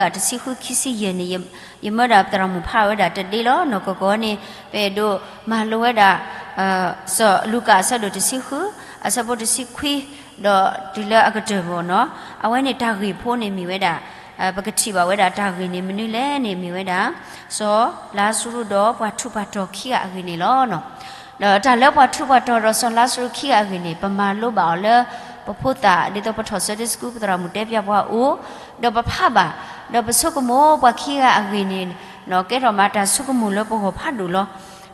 လံာ်လူၤကၣ်တဆံဃုခံဆံယဲၢ်န့ၣ်, ယမၢဒၣ်သရၣ်မုၣ်ဖးဝဲဒၣ်တဒ့လီၤ. နီၢ်ကီၢ်ကီၢ်န့ၣ် ပအဲၣ်ဒိးမၤလိဝဲဒၣ် စီၤလူၤကၣ်အဆၢဒိၣ်တဆံဃု အဆၢဖိတဆံခွံ ဒီးတုၤလၢအကတၢၢ်မ့ၢ်နီၤ, အဝဲန့ၣ်တၢ်ဂ့ၢ်ဖိန့ၣ်မ့ၢ်ဝဲဒၣ် ပကထံၣ်ဘၣ်ဝဲဒၣ်တၢ်ဂ့ၢ်န့ၣ်မနုၤလဲၣ်န့ၣ် မ့ၢ်ဝဲဒၣ် စီၤလါစရူးဒီးပှၤထူးပှၤတီၤခံဂၤအဂ့ၢ်န့ၣ်လီၤ. ဒီးတၢ်လၢပှၤထူးပှၤတီၤဒီးစီၤလါစရူးခံဂၤအဂ့ၢ်န့ၣ် ပမၤလိဘၣ်အီၤလၢ ပဖိသၣ် ဒ်သိးပထီၣ်ဆၢတ့ၢ်စကူ ပသရၣ်မုၣ်တဲပၠးပှၤအိၣ်, ဒီးပဖးဘၣ်, ဒီးပဆိကမိၣ်ပှၤခံဂၤအဂ့ၢ်န့ၣ် ကဲထီၣ်မးတၢ်ဆိကမိၣ်လၢပဂီၢ်ဖးဒိၣ်လီၤ.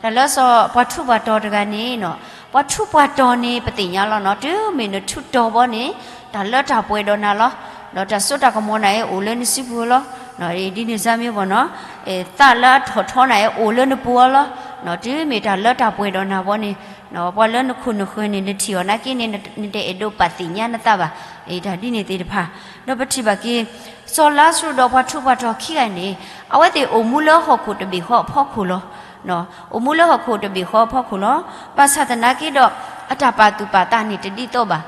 တၢ်လၢစီၤပှၤထူးပှၤတီၤတဂၤန့ၣ် ပှၤထူးပှၤတီၤန့ၣ် ပသ့ၣ်ညါလီၤနီၤ, တုၤမ့ၢ်နထူးတီၤဘီန့ၣ် တၢ်လၢတၢ်ပှဲၤဒီးနၤလီၤ. ဒီးတၢ်စိတၢ်ကမီၤနၤအံၤအိၣ်လၢနစုပူၤလီၤ. ဒ်န့ၣ်စၢ်မ့ၢ်ဘီနီၤ, သးလၢအထီၣ်ထီနၤအံၤအိၣ်လၢနပူၤအီၤလီၤ. တုၤမ့ၢ်တၢ်လၢတၢ်ပှဲၤဒီးနၤဘီန့ၣ် ပှၤလၢနခိၣ်နဃၢၤန့ၣ် နထံၣ်အီၤနာ်က့န့ၣ် နတအဲၣ်ဒိးပာ်သ့ၣ်ညါနသးဘၣ်. တၢ်ဒ်န့ၣ်သ့ၣ်တဖၣ် ဒီးပထံၣ်ဘၣ်က့ၤ စီၤလါစရူးဒီးပှၤထူးပှၤတီၤခံဂၤန့ၣ် အဝဲသ့ၣ်အိၣ်မူလၢဟီၣ်ခိၣ်တဘ့ၣ်ဃီအဖီခိၣ်လီၤ. အိၣ်မူလၢဟီၣ်ခိၣ်တဘ့ၣ်ဃီအဖီခိၣ်လီၤ. ဘၣ်ဆၣ်သနာ်က့ဒီး အတၢ်ပာ်သူၣ်ပာ်သးန့ၣ်တဒ်သိးဘၣ်.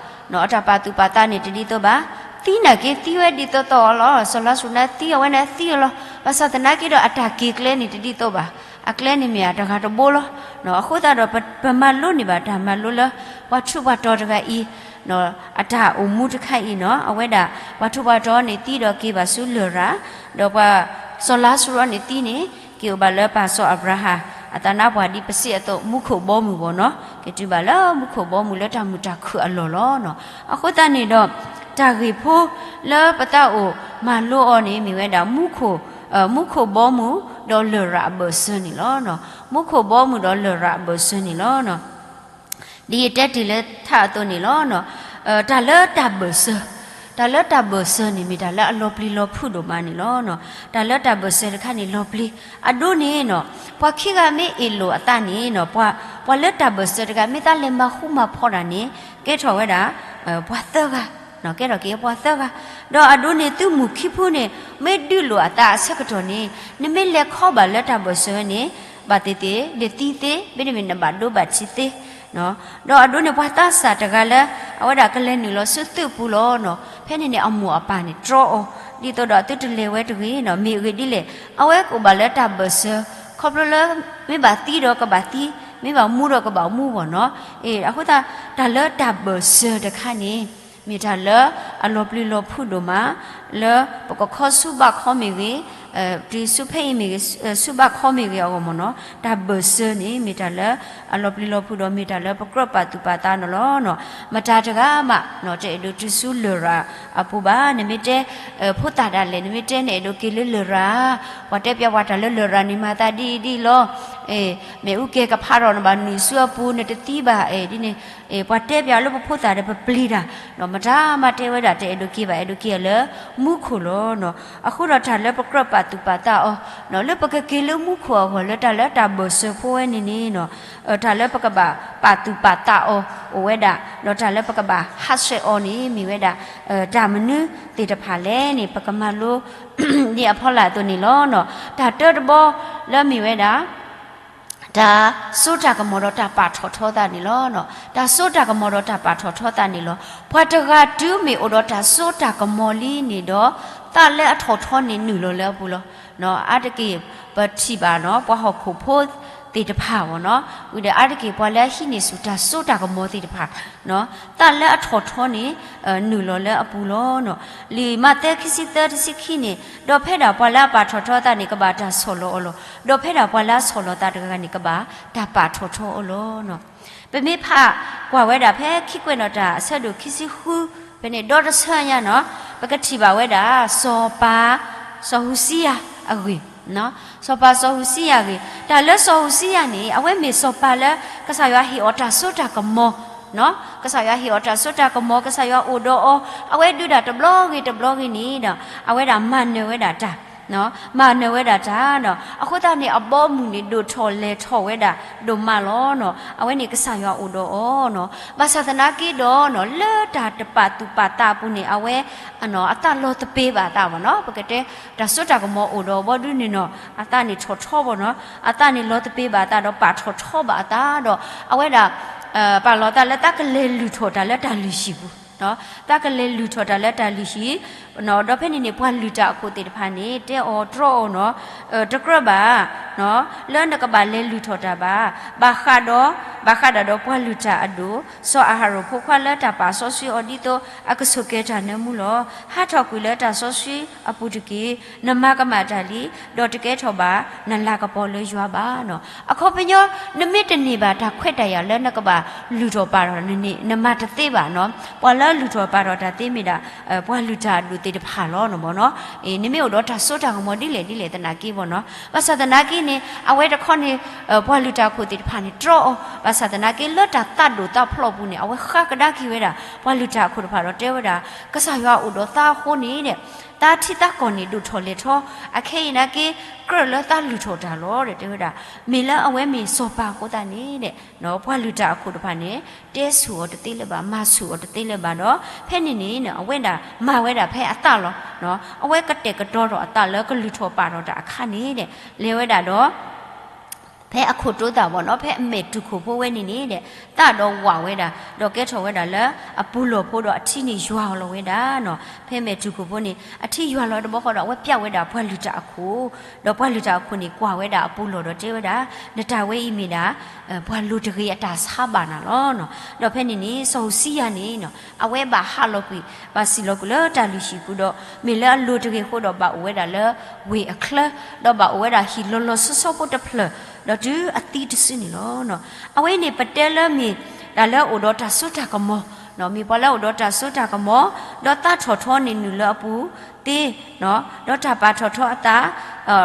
အတၢ်ပာ်သူၣ်ပာ်သးန့ၣ်တဒ်သိးဘၣ်. သံနာ်က့သံဝဲဒ်သိးသိးအီၤလီၤ. စီၤလါစရူးန့ၣ်သံအဝဲန့ၣ်သံအီၤလီၤ. ဘၣ်ဆၣ်သနာ်က့ဒီးအတၢ်က့ၤကျဲန့ၣ်တဒ်သိးဘၣ်. အကျဲန့ၣ်မ့ၢ်တဂၤတဘိလီၤ. အဃိသတးဒီး ပမၤလိန့ၢ်ဘၣ်တၢ်မၤလိလၢ ပှၤထူးပှၤတီၤတဂၤအံၤ အတၢ်အိၣ်မူတခါအံၤနီၤ, အဝဲဒၣ် ပှၤထူးပှၤတီၤန့ၣ်သံဒီးက့ၤဘၣ်ဆူလရာ်, ဒီးပှၤစီၤလါစရူးန့ၣ်သံန့ၣ် က့ၤအိၣ်ဘၣ်လၢပၢ်စီၤအၤဘြၤဟၣ် အသးနါပှၢ်ဒ်ပစံးအသိး မူခိၣ်ဘီမုၢ်ဘီနီၤ, က့ၤတုၤဘၣ်လၢမူခိၣ်ဘီမုၢ်လၢတၢ်မုာ်တၢ်ခုၣ်အလီၢ်လီၤ. အဃိသတးန့ၣ်ဒီး တၢ်ဂ့ၢ်ဖိလၢပသးအိၣ်မၤလိအီၤန့ၣ် မ့ၢ်ဝဲဒၣ် မူခိၣ်ဘီမုၢ်ဒီးလရာ်အဘၢၣ်စၢၤန့ၣ်လီၤ. မူခိၣ်ဘီမုၢ်ဒီးလရာ်အဘၢၣ်စၢၤန့ၣ်လီၤ. ဒ်ယတဲတ့ၢ်လၢထးအသိးန့ၣ်လီၤ. တၢ်လၢတၢ်ဘၢၣ်စၢၤ, တၢ်လၢတၢ်ဘၢၣ်စၢၤန့ၣ် မ့ၢ်တၢ်လၢအလီၤပျံၤလီၤဖုးဒိၣ်မးန့ၣ်လီၤ. တၢ်လၢတၢ်ဘၢၣ်စၢၤတခါန့ၣ်လီၤပျံၤ, အဒိန့ၣ်နီၤ, ပှၤခံဂၤမ့ၢ်အ့ၣ်လိာ်အသးန့ၣ်နီၤ, ပှၤလၢတၢ်ဘၢၣ်စၢၤတဂၤ မ့ၢ်သးလဲၤမၤဃူမၤဖိးတၢ်န့ၣ် ကဲထီၣ်ဝဲဒၣ် ပှၤသၢဂၤ, ကဲထီၣ်က့ၤပှၤသၢဂၤ, ဒီးအဒိန့ၣ်သုမုၢ်ခံဖုန့ၣ် မ့ၢ်ဒုးလိာ်အသးအဆၢကတီၢ်န့ၣ် နမ့ၢ်လဲၤခီဘၣ်လၢတၢ်ဘၢၣ်စၢၤဝဲန့ၣ် ဘၣ်သ့ၣ်သ့ၣ် နသံသ့, မ့တမ့ၢ်နဘၣ်ဒိဘၣ်ထံးသ့ ဒီးအဒိန့ၣ် ပှၤသးစၢ်တဂၤလၢ အဝဲဒၣ်ကလဲၤနုာ်လီၤဆူသုးပူၤလီၤနီၤ, ဖဲန့ၣ်န့ၣ် အမိၢ်အပၢ်န့ၣ်တြီအီၤ, ဒ်သိးဒီးသုတလဲၤဝဲတဂ့ၤနီၤ, မ့ၢ်အဂ့ၢ်ဒ်လဲၣ်, အဝဲကအိၣ်ဘၣ်လၢတၢ်ဘၢၣ်စၢၤ, ခီဖျိလၢ မ့ၢ်ဘၣ်သံဒီးကဘၣ်သံ, မ့ၢ်ဘၣ်မူဒီးကဘၣ်မူဘီနီၤ, အဃိသတး တၢ်လၢတၢ်ဘၢၣ်စၢၤတခါန့ၣ် မ့ၢ်တၢ်လၢအလီၤပျံၤလီၤဖုးဒိၣ်မး, လၢပကခီဆူဘၣ်ခီမ့ၢ်ဂ့ၤ, တုၤဆူဖဲအံၤမ့ၢ်ဂ့ၤ, ဆူဘၣ်ခီမ့ၢ်ဂ့ၤအဂီၢ်မ့ၢ်နီၤ, တၢ်ဘၢၣ်စၢၤန့ၣ် မ့ၢ်တၢ်လၢအလီၤပျံၤလီၤဖုးဒီး မ့ၢ်တၢ်လၢပကြၢးပာ်သူၣ်ပာ်သးန့ၣ်လီၤ. မတၤတဂၤမး တအဲၣ်ဒိးတုၤဆူလရာ်အပူၤဘၣ်, နမ့ၢ်တဲ ဖိသၣ်ဒၣ်လဲာ် နမ့ၢ်တဲနအဲၣ်ဒိးက့ၤလၢလရာ်, ပှၤတဲပၠးပှၤတၢ်လၢလရာ်န့ၣ်မၤသးဒ်အံၤဒ်အံၤလီၤ, မ့ၣ်အူကဲၤကဖးထီၣ်နဘၣ်နုာ်ဆူအပူၤ နတသံဘၣ်, ဒ်န့ၣ် ပှၤတဲပၠးလၢပဖိသၣ်ဒီးပပျံၤတၢ်, မတၤမးတဲဝဲဒၣ် တအဲၣ်ဒိးက့ၤဘၣ် အဲၣ်ဒိးက့ၤလၢမူခိၣ်လီၤ. အဃိဒီးတၢ်လၢပကြၢးပာ်သူၣ်ပာ်သးအီၤ လၢပကက့ၤလၢမူခိၣ်အဂီၢ် လၢတၢ်လၢတၢ်ဘၢၣ်စၢၤဖိဝဲန့ၣ်န့ၣ် တၢ်လၢပကဘၣ်ပာ်သူၣ်ပာ်သးအီၤအိၣ်ဝဲဒၣ်, ဒီးတၢ်လၢပကဘၣ်ဟးဆှဲးအီၤန့ၣ် မ့ၢ်ဝဲဒၣ် တၢ်မနုၤသ့ၣ်တဖၣ်လဲၣ်န့ၣ် ပကမၤလိ ဒ်အဖီလာ်အသိးန့ၣ်လီၤ. တၢ်တၢတဘီလၢမ့ၢ်ဝဲဒၣ် တၢ်စိတၢ်ကမီၤဒီးတၢ်ပာ်ထီၣ်ထီသးန့ၣ်လီၤ. တၢ်စိတၢ်ကမီၤဒီးတၢ်ပာ်ထီၣ်ထီသးန့ၣ်လီၤ. ပှၤတဂၤတုၤမ့ၢ်အိၣ်ဒီးတၢ်စိတၢ်ကမီၤလံန့ၣ်ဒီး သးလၢအထီၣ်ထီန့ၣ်နုာ်လီၤလၢအပူၤလီၤ. အါတက့ၢ် ပထံၣ်ဘၣ်နီၤ ပှၤဟီၣ်ခိၣ်ဖိသ့ၣ်တဖၣ်အဂီၢ်နီၤ, ဝံၤဒီးအါတက့ၢ်ပှၤလၢအဟံးန့ၢ်ဆူၣ်တၢ်စိတၢ်ကမီၤသ့ၣ်တဖၣ် သးလၢအထီၣ်ထီန့ၣ် နုာ်လီၤလၢအပူၤလီၤ. လံာ်မးသဲခံဆံသၢတဆံခံန့ၣ် ဒီးဖဲဒၣ်ပှၤလၢအပာ်ထီၣ်ထီသးန့ၣ် ကဘၣ်တၢ်ဆီၣ်လီၤအီၤလီၤ. ဒီးဖဲဒၣ်ပှၤလၢအဆီၣ်လီၤသးတဂၤန့ၣ် ကဘၣ်တၢ်ပာ်ထီၣ်ထီအီၤလီၤ. ပမ့ၢ်ဖးကွၢ်ဝဲဒၣ်ဖဲခံကွဲးနီၣ်တၢ်အဆၢဒိၣ်ခံဆံဃု ဖဲန့ၣ်ဒီတဆၢညါနီၤ ပကထံၣ်ဘၣ်ဝဲဒၣ် စီၤပၤ စီၤဟူစံယၤအဂ့ၢ် စီၤပၤစီၤဟူစံယၤအဂ့ၢ် တၢ်လၢစီၤဟူစံယၤန့ၣ် အဝဲမ့ၢ်စီၤပၤလၢ ကစၢ်ယွၤဟ့ၣ်အီၤတၢ်စိတၢ်ကမီၤ ကစၢ်ယွၤဟ့ၣ်အီၤတၢ်စိတၢ်ကမီၤ ကစၢ်ယွၤအိၣ်ဒီးအီၤ အဝဲဒုးတၢ်တဘျီဂ့ၤတဘျီဂ့ၤန့ၣ်ဒီး အဝဲဒၣ်မၤနၢၤဝဲဒၣ်တၢ် မၤနၢၤဝဲဒၣ်တၢ်နီၤ အဃိသတးန့ၣ် အဘီအမုၢ်န့ၣ် ဒိၣ်ထီၣ်လဲၢ်ထီၣ်ဝဲဒၣ်ဒိၣ်မးလီၤနီၤ အဝဲန့ၣ်ကစၢ်ယွၤအိၣ်ဒီးအီၤနီၤ ဘၣ်ဆၣ်သနာ်က့ဒီးနီၤ လၢတၢ်တပာ်သူၣ်ပာ်သးအပူၤန့ၣ် အဝဲ အသးလီၤသပ့ၤဘၣ်အသးဘၣ်နီၤ ပကတဲ တၢ်စိတၢ်ကမီၤအိၣ်ဒီးအီၤဘီဒုန့ၣ်နီၤ အသးန့ၣ်ထီၣ်ထီဘၣ်နီၤ အသးန့ၣ်လီၤသပ့ၤဘၣ်အသးဒီးပာ်ထီၣ်ထီဘၣ်အသးဒီး အဝဲဒၣ် ပာ်လီၤသးလၢသးကလဲၤလုၢ်ထီၣ်တၢ်လၢတၢ်လုၢ်ဟံၣ်ပူၤ သးကလဲၤလုၢ်ထီၣ်တၢ်လၢတၢ်လုၢ်ဟံၣ်, ဒီးဖဲန့ၣ်န့ၣ် ပှၤလုၢ်တၢ်အခိၣ်သ့ၣ်တဖၣ်န့ၣ် တဲအီၤတြီအီၤနီၤ, တကြၢးဘၣ် လၢနကဘၣ်လဲၤလုၢ်ထီၣ်တၢ်ဘၣ်. ဘၣ်ဃးဒီး, ဘၣ်ဃးဒၣ်ဒီးပှၤလုၢ်တၢ်အဒိၣ်, စီၤအၤဟရိၣ်ဖိခွါလၢတၢ်ပာ်စီဆှံအီၤဒ်သိး အကဆိၣ်ကဲၤတၢ်နၢမူလီၤ. ဟးထီၣ်ကွံာ်လၢတၢ်စီဆှံအပူၤတက့ၢ်. နမၤကမၣ်တၢ်လံ, ဒီးတကဲထီၣ်ဘၣ်နလၤကပီၤလၢယွၤဘၣ်နီၤ. အခီပညီ, နမ့ၢ်တန့ၢ်ဘၣ်တၢ်ခွဲးတၢ်ယာ်လၢနကဘၣ်လုၢ်ထီၣ်ပာ်ထီၣ်န့ၣ် နမၤတသ့ဘၣ်နီၤ. ပှၤလၢလုၢ်ထီၣ်ပာ်ထီၣ်တၢ်သ့မ့ၢ်ဒၣ် ပှၤလုၢ်တၢ်အဒိၣ်သ့ၣ်တဖၣ်လီၤနီၤဘီနီၤ. နမ့ၢ်အိၣ်ဒီးတၢ်စိတၢ်ကမီၤဒ်လဲၣ်ဒ်လဲၣ်သနာ်က့ဘီနီၤ. ဘၣ်ဆၣ်သနာ်က့န့ၣ် အဝဲတခီန့ၣ် ပှၤလုၢ်တၢ်အခိၣ်သ့ၣ်တဖၣ်န့ၣ် တြီအီၤ. ဘၣ်ဆၣ်သနာ်က့လၢတၢ်သးဒိၣ်သးဖျိးပူၤန့ၣ် အဝဲဃါကဒါက့ၤဝဲဒၣ် ပှၤလုၢ်တၢ်အခိၣ်တဖၣ်ဒီးတဲဝဲဒၣ်, ကစၢ်ယွၤအိၣ်ဒီးသးအဃိန့ၣ်ဒီး သးထံသးကီၢ်န့ၣ် ဒိၣ်ထီၣ်လဲၢ်ထီၣ်, အခဲအံၤနာ်က့ ကြၢးလၢသးလုၢ်ထီၣ်တၢ်လီၤဒီး တဲဝဲဒၣ်, မ့ၢ်လၢအဝဲမ့ၢ်စီၤပၤအဃိသတးန့ၣ်ဒီး ပှၤလုၢ်တၢ်အခိၣ်တဖၣ်န့ၣ် တဲဆူၣ်အီၤတသ့လၢၤဘၣ်, မၤဆူၣ်အီၤတသ့လၢၤဘၣ်ဒီး ဖဲန့ၣ်န့ၣ် အဝဲဒၣ်မၤဝဲဒၣ်ဖဲအသးလီၤ. အဝဲကတဲာ်ကတီၤထီၣ်အသးလၢကလုၢ်ထီၣ်ပာ်ထီၣ်တၢ်အခါန့ၣ်ဒီး လဲၤဝဲဒၣ်ဒီး ဖဲအခိၣ်တိသၣ်ဘီနီၤ, ဖဲအမဲာ်တူၢ်ခိၣ်ဖိဝဲန့ၣ်န့ၣ်ဒီး သးဒီးဝးဝဲဒၣ်, ဒီးကဲထီၣ်ဝဲဒၣ်လၢအပူၤလီၢ်ဖိဒီးအထံန့ၣ်ယွၤလီၤဝဲဒၣ်နီၤ. ဖဲမဲာ်တူၢ်ခိၣ်ဖိန့ၣ် အထံယွၤလီၤတဘျီဃီဒီး အဝဲပျးဝဲဒၣ်ပှၤလုၢ်တၢ်အခိၣ်, ဒီးပှၤလုၢ်တၢ်အခိၣ်န့ၣ် ကွၢ်ဝဲဒၣ်အပူၤလီၢ်ဒီးတဲဝဲဒၣ်, နတၢ်ဝဲအံၤမ့ၢ်ဒၣ် ပှၤလိၤတဂ့ၤအတၢ်ဆါဘၣ်နၤလီၤ. ဒီးဖဲန့ၣ်န့ၣ် စီၤဧူၤစံယၤန့ၣ် အဝဲဘၣ်ဟးလီၤကွံာ် ဘၣ်စံၣ်လီၤကွံာ်လၢတၢ်လုၢ်ဟံၣ်ပူၤဒီး မ့ၢ်လၢအလိၤတဂ့ၤအဃိဒီး ဘၣ်အိၣ်ဝဲဒၣ်လၢဝ့ၢ်အချၢ, ဒီးဘၣ်အိၣ်ဝဲဒၣ်ဟံၣ်လီၤလီၤဆီဆီဖိတဖျၢၣ်, ဒီးတုၤအသံတစုန့ၣ်လီၤ. အဝဲန့ၣ်ပတဲလၢမ့ၢ်တၢ်လၢအအိၣ်ဒီးတၢ်စိတၢ်ကမီၤ, မ့ၢ်ပှၤလၢအအိၣ်ဒီးတၢ်စိတၢ်ကမီၤ, ဒီးသးထီၣ်ထီန့ၢ်နုာ်လၢအပူၤသ့, ဒီးတၢ်ပာ်ထီၣ်ထီအသး,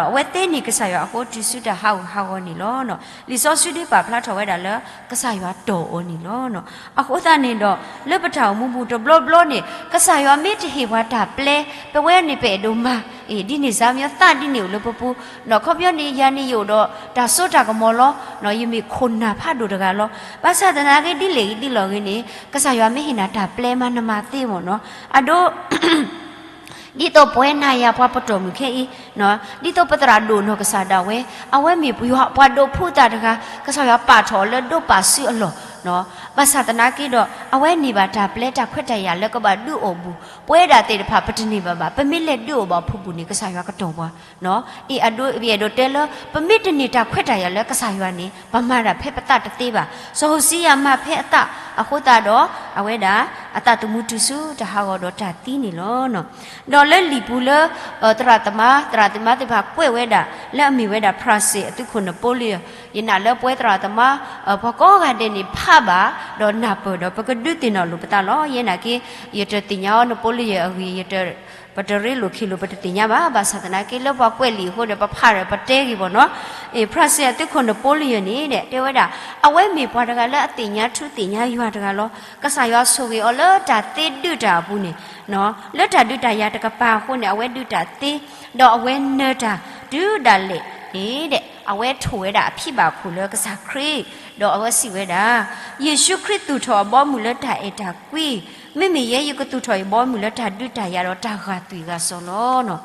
အဝဲသ့န့ၢ်ကစၢ်ယွၤအဃိ တုၤဆူတၢ်ဟးဂူာ်ဟးဂီၤန့ၣ်လီၤ. လံာ်စီဆှံဒ်ပာ်ဖျါထီၣ်ဝဲဒၣ်လၢ ကစၢ်ယွၤတီၢ်အီၤန့ၣ်လီၤ. အဃိသတးန့ၣ်ဒီး လၢပတၢ်အိၣ်မူပူၤတဘျီဘျီန့ၣ် ကစၢ်ယွၤမ့ၢ်တဟ့ၣ်ပှၤတၢ်ပျဲ ပဝဲန့ၣ်ပအဲၣ်ဒိးမၤ, အ့ၣ် ဒ်န့ၣ်စါမံၤသးဒ်န့ၣ်အိၣ်လၢပပူၤ, ဒီးခီပညီန့ၣ် ယၤန့ၣ်ယအိၣ်ဒီးတၢ်စိတၢ်ကမီၤလီၤ, ယမ့ၢ်ခိၣ်နၢ်ဖးဒိၣ်တဂၤလီၤ. ဘၣ်ဆၣ်သနာ်က့ဒ်လဲၣ်ဂ့ၤဒ်လဲၣ်ဂ့ၤန့ၣ် ကစၢ်ယွၤမ့ၢ်ဟ့ၣ်နၤတၢ်ပျဲမးနမၤသ့မ့ၢ်နီၤ. အဒိ ဒ်သိးပဝဲနၤယၤပှၤပတီၢ်မုၢ်ခဲအံၤ, ဒ်သိးပသရၣ်ဒိၣ်နီၢ်ကစၢ်ဒၣ်ဝဲ, အဝဲမ့ၢ်ပယီၤပှၤဒိးဖုးသးတဂၤ, ကစၢ်ယွၤပာ်ထီၣ်အီၤလၢဒိးပာ်စုအလီၢ်, ဘၣ်ဆၣ်သနာ်က့ဒီး အဝဲန့ၢ်ဘၣ်တၢ်ပျဲတၢ်ခွဲးတၢ်ယာ်လၢကဘၣ်ဒုးအီၣ်ဘူၣ်, ပဝဲဒၣ်သ့ၣ်တဖၣ်ပတန့ၢ်ဘၣ်ဘၣ်, ပမ့ၢ်လဲၤဒုးအီၣ်ဘၣ်ဖုးဘူၣ်န့ၣ် ကစၢ်ယွၤကတီၢ်ပှၤ အ့ၣ် အဒိ ပအဲၣ်ဒိးတဲလၢ ပမ့ၢ်တန့ၢ်တၢ်ခွဲးတၢ်ယာ်လၢကစၢ်ယွၤန့ၣ် ပမၤဒၣ်ဖဲပသးတသ့ဘၣ်. စီၤဧူၤစံယၤမၤဖဲအသးအဃိသတးဒီး အဝဲဒၣ်အသးသမူတုၤဆူတၢ်ဟးဂီၤဒီးတၢ်သံန့ၣ်လီၤ. ဒီးလၢလံာ်ပူၤလၢ သရၣ်သမါ သရၣ်သမါသ့ၣ်တဖၣ်ကွဲးဝဲဒၣ် လၢအမ့ၢ်ဝဲဒၣ် ဖြၣ်စ့ၣ်အသုးခိၣ်နပိလယီၤ, ယနာ်လၢပဝဲသရၣ်သမါ ပှၤကိးဂၤဒဲးန့ၣ် ဖးဘၣ် ဒီးနၢ်ပၢၢ်ဒီး ပကဒုးသ့ၣ်နီၣ်လိာ်ပသးလီၤ. ယဲနာ်က့ ယတသ့ၣ်ညါအီၤ နပိလယီၤအဂ့ၢ် ယတ ပတရ့လိာ်ခံလိာ် ပတသ့ၣ်ညါဘၣ်. ဘၣ်ဆၣ်သနာ်က့ လၢပှၤကွဲးလံာ်အဃိဒီး ပဖးဒီးပတဲဂ့ၤဘီနီၤ. အ့ၣ် ဖြၣ်စ့ၣ်အသုးခိၣ်နပိလယီၤန့ၣ် တဲဝဲဒၣ် အဝဲမ့ၢ်ပှၤတဂၤလၢအသ့ၣ်ညါထူသ့ၣ်ညါယွၤတဂၤလီၤ. ကစၢ်ယွၤဆိၣ်ဂ့ၤအီၤလၢတၢ်သ့ဒုးတၢ်အပူၤန့ၣ် လၢတၢ်ဒုးတၢ်ယၤတကပၤအဃိန့ၣ် အဝဲဒုးတၢ်သ့ ဒီးအဝဲနၢၤတၢ်တုၤဒၣ်လဲာ်န့ၣ် အဝဲထိၣ်ဝဲဒၣ်အဖံဘၣ်ခိၣ်လၢကစၢ်ခရံာ်, ဒီးအဝဲစံးဝဲဒၣ် ယ့ၣ်ၡူးခရံာ်သူၣ်ထီၣ်အဘီအမုၢ်လၢတၢ်အဲၣ်တၢ်ကွံ, မ့မ့ၢ်ယဲ ယကသူၣ်ထီၣ်ယဘီအမုၢ်လၢတၢ်ဒုးတၢ်ယၤဒီးတၢ်ဂာ်သွံၣ်ဂာ်စီၤလီၤ.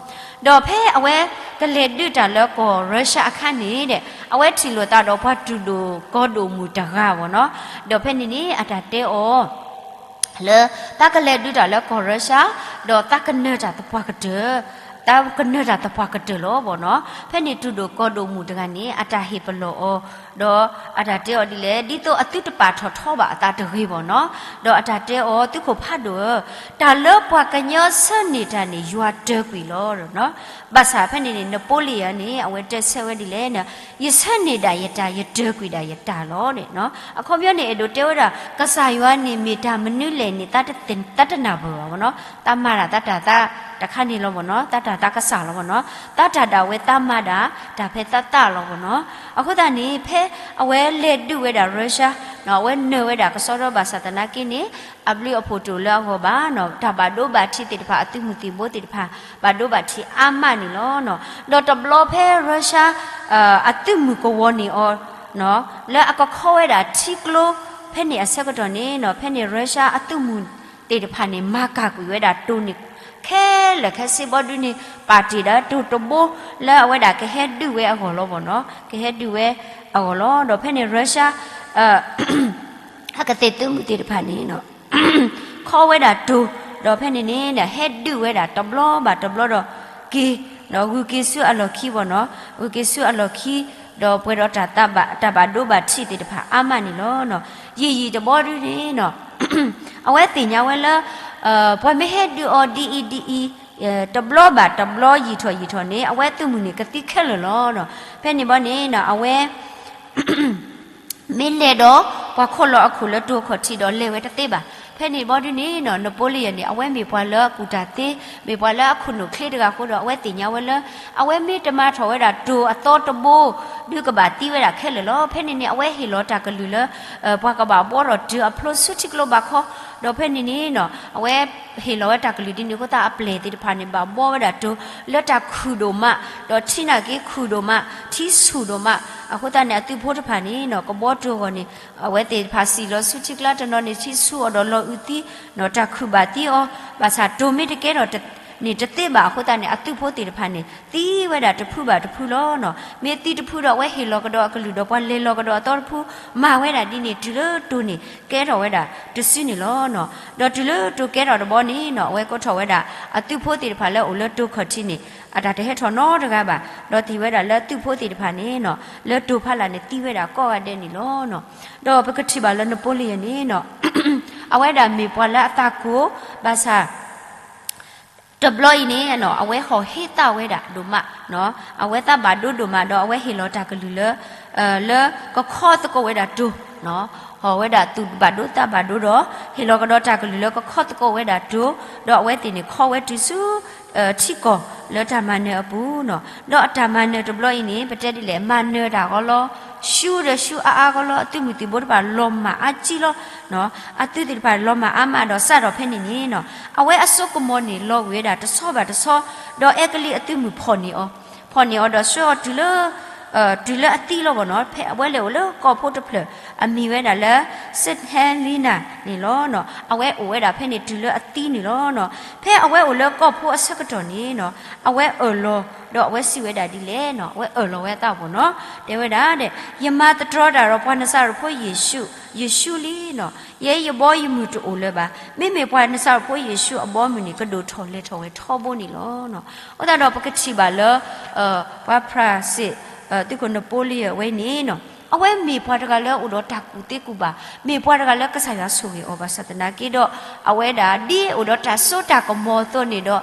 ဒီးဖဲအဝဲကလဲၤဒုးတၢ်လၢကီၢ်ရၢရှါအခါန့ၣ်ဒီး အဝဲထံၣ်လိာ်သးဒီးပှၤတူၢ်ဒိၣ်ကီၤဒိၣ်မုၢ်တဂၤဘီနီၤ. ဒီးဖဲန့ၣ်န့ၣ် အတၢ်တဲအီၤ လၢသးကလဲၤဒုးတၢ်လၢကီၢ်ရၢရှါ, ဒီးသးကနၢၤတၢ်သပှၢ်ကတၢၢ်, သးကနၢၤတၢ်သပှၢ်ကတၢၢ်လီၤဘီနီၤ. ဖဲန့ၣ်တူၢ်ဒိၣ်ကီၤဒိၣ်မုၢ်တဂၤန့ၣ် အတၢ်ဟ့ၣ်ပလီၢ်အီၤ, ဒီးအတၢ်တဲအီၤဒ်လဲၣ်, ဒ်သိးအသုတပာ်ထီၣ်ထီဘၣ်အသးတဂ့ၤဘီနီၤ. ဒီးအတၢ်တဲအီၤ သုးခိၣ်ဖးဒိၣ်ဧၢ, တၢ်လၢပှၤကညီဆၢန့ၢ်တၢ်န့ၣ် ယွၤတၢၤကွံာ်လီၤ. ဘၣ်ဆၣ်ဖဲန့ၣ်န့ၣ် နပိလယီၤန့ၣ် အဝဲတဲဆၢဝဲဒ်လဲၣ်န့ၣ်, ယဆၢန့ၢ်ဒၣ်ယတၢ်, ယတၢၤကွံာ်ဒၣ်ယတၢ်လီၤန့ၣ်. အခီပညီန့ၣ် အဲၣ်ဒိးတဲဝဲဒၣ် ကစၢ်ယွၤန့ၣ်မ့ၢ်တၢ်မနုၤလဲၣ်န့ၣ် သးတနၢ်ပၢၢ်ဘၣ်ဘီနီၤ. သးမၤတၢ်သးတၢ်သးတခါန့ၣ်လီၤဘီနီၤ, သးတၢ်သးကစၢ်လီၤဘီနီၤ, သးတၢ်ဒၣ်ဝဲသးမၤဒၣ်တၢ်ဖဲသးသးလီၤဘီနီၤ. အဃိသတးန့ၣ် ဖဲအဝဲလဲၤဒုးဝဲဒၣ်ရၢရှါ, အဝဲနၢၤဝဲဒၣ်ကစီဒီဘၣ်ဆၣ်သနာ်က့န့ၣ် အဘျုးအဖှိၣ်တအိၣ်လၢအဂီၢ်ဘၣ်နီၤ, တၢ်ဘၣ်ဒိဘၣ်ထံးသ့ၣ်တဖၣ် အသုးမုၢ်သံၣ်ဘိသ့ၣ်တဖၣ် ဘၣ်ဒိဘၣ်ထံးအါမးန့ၣ်လီၤ. ဒီးတဘျီဖဲရၢရှါ အသုးမုၢ်ကဝီၤန့ၢ်အီၤ လၢအကခီဝဲဒၣ်ထံကျိ ဖဲန့ၣ်အဆၢကတီၢ်န့ၣ်နီၤ, ဖဲန့ၣ်ရၢရှါအသုးမုၢ်သ့ၣ်တဖၣ်န့ၣ် မၤကၢ်ကွံာ်ဝဲဒၣ်တိၤန့ၣ် ခဲလၢာ်ခဲဆ့ဘီဒုန့ၣ် ပာ်တ့ၢ်ဒီးတိၤတဘိ လၢအဝဲဒၣ်ကဟဲဒုးဝဲအဂီၢ်လီၤဘီနီၤ, ကဟဲဒုးဝဲအဂီၢ်လီၤ. ဒီးဖဲန့ၣ်ရၢရှါ အကသ့ၣ်သုးမုၢ်သ့ၣ်တဖၣ်န့ၣ်နီၤ ခီဝဲဒၣ်တိၤ, ဒီးဖဲန့ၣ်န့ၣ် ဟဲဒုးဝဲဒၣ်တဘျီဘၣ်တဘျီဒီးက့ၤ, ဒီးဂုၤက့ၤဆူအလီၢ်ခံဘၣ်နီၤ, ဂုၤက့ၤဆူအလီၢ်ခံ, ဒီးပှဲၤဒီးတၢ်သးဘၣ် တၢ်ဘၣ်ဒိဘၣ်ထံးသ့ၣ်တဖၣ်အါမးန့ၣ်လီၤ. ယံာ်ယံာ်တဘျီဒုန့ၣ်နီၤ အဝဲသ့ၣ်ညါဝဲလၢ ပှၤမ့ၢ်ဟဲဒုးအီၤဒ်အံၤဒ်အံၤ, တဘျီဘၣ်တဘျီယံာ်ထီၣ်ယံာ်ထီၣ်န့ၣ် အဝဲသုးမုၢ်န့ၣ်ကသံခဲလၢာ်လီၤ. ဖဲန့ၣ်ဘီန့ၣ် အဝဲ မ့ၢ်လဲၤဒီး ပှၤခိၣ်လီၤအခိၣ်လၢတိၤခီၣ်ထံးဒီးလဲၤဝဲတသ့ဘၣ်. ဖဲန့ၣ်ဘီဒုန့ၣ်နီၤ Napoleon န့ၣ် အဝဲမ့ၢ်ပှၤလၢအကူၣ်တၢ်သ့, မ့ၢ်ပှၤလၢအခိၣ်နူာ်ချ့တဂၤအဃိဒီး အဝဲသ့ၣ်ညါဝဲလၢ အဝဲမ့ၢ်တမၤထီၣ်ဝဲဒၣ်တိၤအသီတဘိ ဒုးကဘၣ်သံဝဲဒၣ်ခဲလၢာ်လီၤ. ဖဲန့ၣ်န့ၣ် အဝဲဟ့ၣ်လီၤတၢ်ကလုၢ်လၢ ပှၤကဘၣ်ဘှီထီၣ်တိၤအဖျိဆူထံကျိဘးခီ, ဒီးဖဲန့ၣ်န့ၣ်နီၤ အဝဲဟ့ၣ်လီၤဝဲတၢ်ကလုၢ်ဒ်န့ၣ်အဃိသတး အပျဲၢ်သ့ၣ်တဖၣ်န့ၣ် ဘၣ်ဘှီဝဲဒၣ်တိၤလၢတၢ်ခုၣ်ဒိၣ်မး, ဒီးထံနာ်က့ခုၣ်ဒိၣ်မး, ထံဆူၣ်ဒိၣ်မး, အဃိသတးန့ၣ် အသုးဖိတဖၣ်န့ၣ်နီၤ ကဘှီတိၤအဂီၢ်န့ၣ် အဝဲသ့ၣ်တဖၣ်စံၣ်လီၤဆူထံကျါတနီၤန့ၣ် ထံဆူၣ်အီၤဒီးလီၤအုးသံနီၤ တၢ်ခုၣ်ဘၣ်သံအီၤ, ဘၣ်ဆၣ်တိၤမ့ၢ်တကဲထီၣ်န့ၣ်တသ့ဘၣ်အဃိသတးန့ၣ် အသုးဖိသ့ၣ်တဖၣ်န့ၣ် သံဝဲဒၣ်တဖုဘၣ်တဖုလီၤနီၤ. မ့ၢ်သံတဖုဒီး အဝဲဟ့ၣ်လီၤကဒီးအကလုၢ်ဒီးပှၤလဲၤလီၤကဒီးအသီတဖု မၤဝဲဒၣ်ဒ်န့ၣ် တုၤလၢတိၤန့ၣ် ကဲထီၣ်ဝဲဒၣ်တစုန့ၣ်လီၤနီၤ. ဒီးတုၤလၢတိၤကဲထီၣ်တဘီန့ၣ်နီၤ အဝဲကိးထီၣ်ဝဲဒၣ် အသုးဖိသ့ၣ်တဖၣ်လၢအအိၣ်လၢတိၤခီၣ်ထံးန့ၣ် အတၢ်တဟဲထီၣ်နီတဂၤဘၣ်, ဒီးသ့ၣ်ဝဲဒၣ်လၢသုးဖိသ့ၣ်တဖၣ်န့ၣ်နီၤ လၢတိၤဖီလာ်န့ၣ် သံဝဲဒၣ်ကိးဂၤဒဲးန့ၣ်လီၤနီၤ. ဒီးပကထံၣ်ဘၣ်လၢ Napoleon န့ၣ်နီၤ အဝဲဒၣ်မ့ၢ်ပှၤလၢအသးကိၤ, ဘၣ်ဆၣ် တဘျီအံၤန့ၣ်နီၤ အဝဲဟီၣ်ဟ့သးဝဲဒၣ်ဒိၣ်မးနီၤ, အဝဲသးဘၣ်ဒိဒိၣ်မးဒီး အဝဲဟ့ၣ်လီၤတၢ်ကလုၢ်လၢ လၢကခီသကိးဝဲဒၣ်တိၤ, ဟီၣ်ဝဲဒၣ်သူၣ်ဘၣ်ဒိသးဘၣ်ဒိဒီး ဟ့ၣ်လီၤကဒီးတၢ်ကလုၢ်လၢကခီသကိးဝဲဒၣ်တိၤ, ဒီးအဝဲသ့ၣ်န့ၣ်ခီဝဲတုၤဆူ ထံကီၢ်လၢတၢ်မၤနၢၤအပူၤနီၤ. ဒီးအတၢ်မၤနၢၤတဘျီအံၤန့ၣ် ပတဲဒ်လဲၣ် မၤနၢၤတၢ်ဂီၤလီၤ, ရှုံးဒီးရှုံးအါအါဂီၤလီၤ, အသုးမုၢ်သံၣ်ဘိတဖၣ်လီၤမၢ်အါကံလီၤ, အသုးသ့ၣ်တဖၣ်လီၤမၢ်အါမးဒီးစးထီၣ်ဖဲန့ၣ်န့ၣ်နီၤ အဝဲအစိကမီၤန့ၣ် လီၤဝံၤဝဲဒၣ်တဆီဘၣ်တဆီ, ဒီးအဲကလံးအသုးမုၢ်ဖီၣ်န့ၢ်အီၤ, ဖီၣ်န့ၢ်အီၤဒီးဆှၢအီၤတုၤလၢ တုၤလၢအသံလီၤဘၣ်နီၤ. ဖဲအဝဲလဲၤအိၣ်လၢကီၢ်ဖိတဖျၢၣ် အမံၤဝဲဒၣ်လၢ Saint Helena န့ၣ်လီၤနီၤ. အဝဲအိၣ်ဝဲဒၣ်ဖဲန့ၣ်တုၤလၢအသံန့ၣ်လီၤနီၤ. ဖဲအဝဲအိၣ်လၢကီၢ်ဖိအဆၢကတီၢ်န့ၣ်နီၤ အဝဲအၢၣ်လီၤ ဒီးအဝဲစံးဝဲဒၣ်ဒ်လဲၣ်နီၤ, အဝဲအၢၣ်လီၤဝဲအသးဘၣ်နီၤ, တဲဝဲဒၣ်ဒီး ယမၤသတြီၤတၢ်ဒီးပှၤနစၤရ့းဖိယ့ၣ်ၡူး, ယ့ၣ်ၡူးလံနီၤ, ယဲယဘီယမုၢ်တအိၣ်လၢၤဘၣ်. မ့မ့ၢ်ပှၤနစၤရ့းဖိယ့ၣ်ၡူးအဘီအမုၢ်န့ၣ် ကဒိၣ်ထီၣ်လဲၤထီၣ်ဝဲထီဘိန့ၣ်လီၤနီၤ. အဃိသတးဒီးပကထံၣ်ဘၣ်လၢ ပှၤဖရၣ်စ့ၣ် သုးခိၣ် Napoleon ဝဲန့ၣ်နီၤ အဝဲမ့ၢ်ပှၤတဂၤလၢအိၣ်ဒီးတၢ်ကူၣ်သ့ကူၣ်ဘၣ်, မ့ၢ်ပှၤတဂၤလၢကစၢ်ယွၤဆိၣ်ဂ့ၤအီၤဘၣ်ဆၣ်သနာ်က့ဒီး အဝဲဒၣ်ဒ်အိၣ်ဒီးတၢ်စိတၢ်ကမီၤအသိးန့ၣ်ဒီး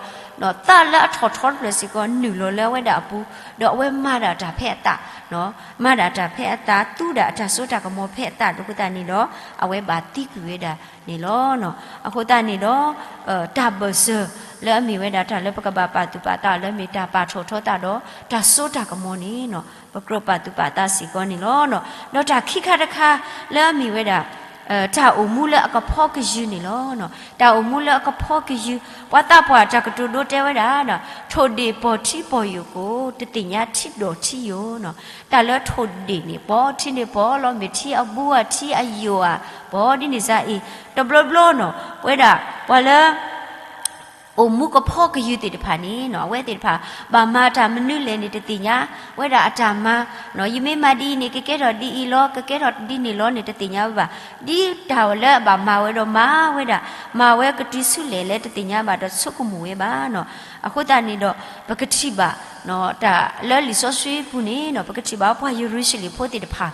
သးလၢအထီၣ်ထီတဖျၢၣ်စ့ၢ်ကီးနုာ်လီၤလၢအဝဲဒၣ်အပူၤ, ဒီးအဝဲမၤဒၣ်တၢ်ဖဲအသး, မၤဒၣ်တၢ်ဖဲအသး, သူဒၣ်အတၢ်စိတၢ်ကမီၤဖဲအသးအဃိသတးန့ၣ်ဒီး အဝဲဘၣ်သံကွံာ်ဝဲဒၣ်န့ၣ်လီၤ. အဃိသတးန့ၣ်ဒီး တၢ်ဘၢၣ်စၢၤလၢအမ့ၢ်ဝဲဒၣ်တၢ်လၢပကဘၣ်ပာ်သူၣ်ပာ်သးလၢမ့ၢ်တၢ်ပာ်ထီၣ်ထီသးဒီး တၢ်စိတၢ်ကမီၤန့ၣ် ပကြၢးပာ်သူၣ်ပာ်သးစ့ၢ်ကီးန့ၣ်လီၤ. ဒီးတၢ်ခံခါတခါလၢအမ့ၢ်ဝဲဒၣ် တၢ်အိၣ်မူလၢအကဖီကယုၢ်န့ၣ်လီၤ. တၢ်အိၣ်မူလၢအကဖီကယုၢ် ပှၤသးပှၢ်တၢ်ကတိၤဒိတဲဝဲဒၣ် ထိၣ်ဒ့ၣ်ပီၢ်ထံပီၢ်ယိာ်ကိး တသ့ၣ်ညါထံဒီးထံယိာ်နီၤ. တၢ်လၢထိၣ်ဒ့ၣ်န့ၣ် ပီၢ်ထံန့ၣ်ပီၢ်လီၤ မ့ၢ်ထံအဘူးဧါ ထံအယိာ်ဧါ ပီၢ်ဒ်န့ၣ်စ့ၢ်အံၤ တဘျီဘျီနီၤ ပဝဲဒၣ် ပှၤလၢ အိၣ်မူကဖီကယုၢ်သ့ၣ်တဖၣ်န့ၣ်နီၤ အဝဲသ့ၣ်တဖၣ် ဘၣ်မၤတၢ်မနုၤလဲၣ်န့ၣ် တသ့ၣ်ညါဝဲဒၣ်အတၢ်မၤနီၤ. ယမ့ၢ်မၤဒ်အံၤန့ၣ် ကကဲထီၣ်ဒ်အံၤလီၤ ကကဲထီၣ်ဒ်န့ၣ်လီၤန့ၣ် တသ့ၣ်ညါဝဲဘၣ်. ဒ်တၢ်လၢအဘၣ်မၤဝဲဒီးမၤဝဲဒၣ် မၤဝဲကတုၤဆူလဲၣ်လၢတသ့ၣ်ညါဘၣ်ဒီးဆိကမိၣ်ဝဲဘၣ်နီၤ. အဃိသတးန့ၣ်ဒီး ပကထံၣ်ဘၣ် တၢ်လၢလံာ်စီဆှံပူၤန့ၣ်နီၤ ပကထံၣ်ဘၣ်ပှၤယရူၤၡလ့ၣ်ဖိသ့ၣ်တဖၣ်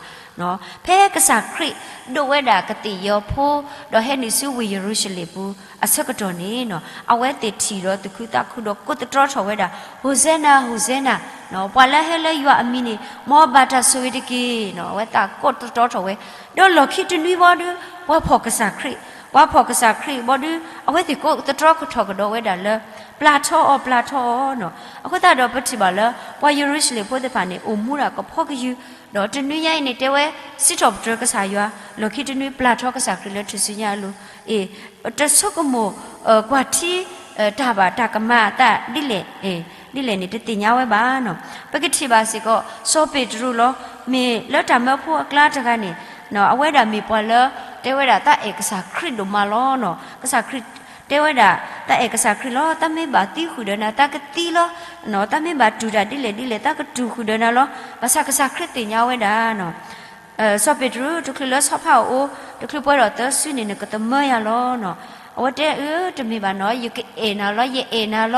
ဖဲကစၢ်ခရံာ်ဒိးဝဲဒၣ်ကသ့ၣ်ယီၤဖိ ဒီးဟဲနုာ်ဆူဝ့ၢ်ယရူၤၡလ့ၣ်ပူၤအဆၢကတီၢ်န့ၣ်နီၤ အဝဲသ့ၣ်ထံၣ်ဒီးသူၣ်ခုသးခုဒီးကိးသတြီထီၣ်ဝဲဒၣ် ဟိၣ်စဲနၤ ဟိၣ်စဲနၤ ပှၤလၢဟဲလၢယွၤအမံၤန့ၣ် မ်အဘၣ်တၢ်ဆိၣ်ဂ့ၤတက့ၢ်နီၤ. အဝဲသးကိးသတြီထီၣ်ဝဲ ဒီးလီၢ်ခံတနွံဘီဒု ပှၤဖီၣ်ကစၢ်ခရံာ် ပှၤဖီၣ်ကစၢ်ခရံာ်ဘီဒု အဝဲသ့ၣ်ကိးသတြီထီၣ်ကဒီးဝဲဒၣ်လၢ ပျၢ်ထီအီၤ ပျၢ်ထီအီၤနီၤ. အဃိသတးဒီးပထံၣ်ဘၣ်လၢ ပှၤယရူၤၡလ့ၣ်ဖိသ့ၣ်တဖၣ်န့ၣ် အိၣ်မူဒၣ်ကဖီကယုၢ် ဒီးတနွံညါအံၤန့ၣ် တဲဝဲ စံးထီၣ်ပတြၢၤကစၢ်ယွၤ လီၢ်ခံတနွံပျၢ်ထီကစၢ်ခရံာ်လၢထူၣ်စုညါအလိၤ အ့ၣ် တဆိကမိၣ် ကွၢ်ထံ တၢ်ဘၣ်တၢ်ကမၤအသးဒ်လဲၣ် ဒ်လဲၣ်န့ၣ် တသ့ၣ်ညါဝဲဘၣ်နီၤ. ပကထံၣ်ဘၣ်စ့ၢ်ကီး စီၤပ့းတရူးလီၤ မ့ၢ်လၢတၢ်မၢဖိအကျါတဂၤန့ၣ် အဝဲဒၣ်မ့ၢ်ပှၤလၢ တဲဝဲဒၣ်သးအဲၣ်ကစၢ်ခရံာ်ဒိၣ်မးလီၤနီၤ. ကစၢ်ခရံာ် တဲဝဲဒၣ် သးအဲၣ်ကစၢ်ခရံာ်လီၤ သးမ့ၢ်ဘၣ်သံဃုာ်ဒီးနၤ သးကသံလီၤ သးမ့ၢ်ဘၣ်တူၢ်တၢ်ဒ်လဲၣ်ဒ်လဲၣ် သးကတူၢ်ဃုာ်ဒီးနၤလီၤ. ဘၣ်ဆၣ်ကစၢ်ခရံာ်သ့ၣ်ညါဝဲဒၣ်နီၤ စီၤပ့းတရူး တချုးလၢဆီဖါအအိၣ် တချုးပှဲၤဒီးသၢစုန့ၣ် နကသမၢယၤလီၤနီၤ. အဝဲတဲအၢ တမ့ၢ်ဘၣ်နီၤ, ယကအဲၣ်နၤလီၤ, ယအဲၣ်နၤလ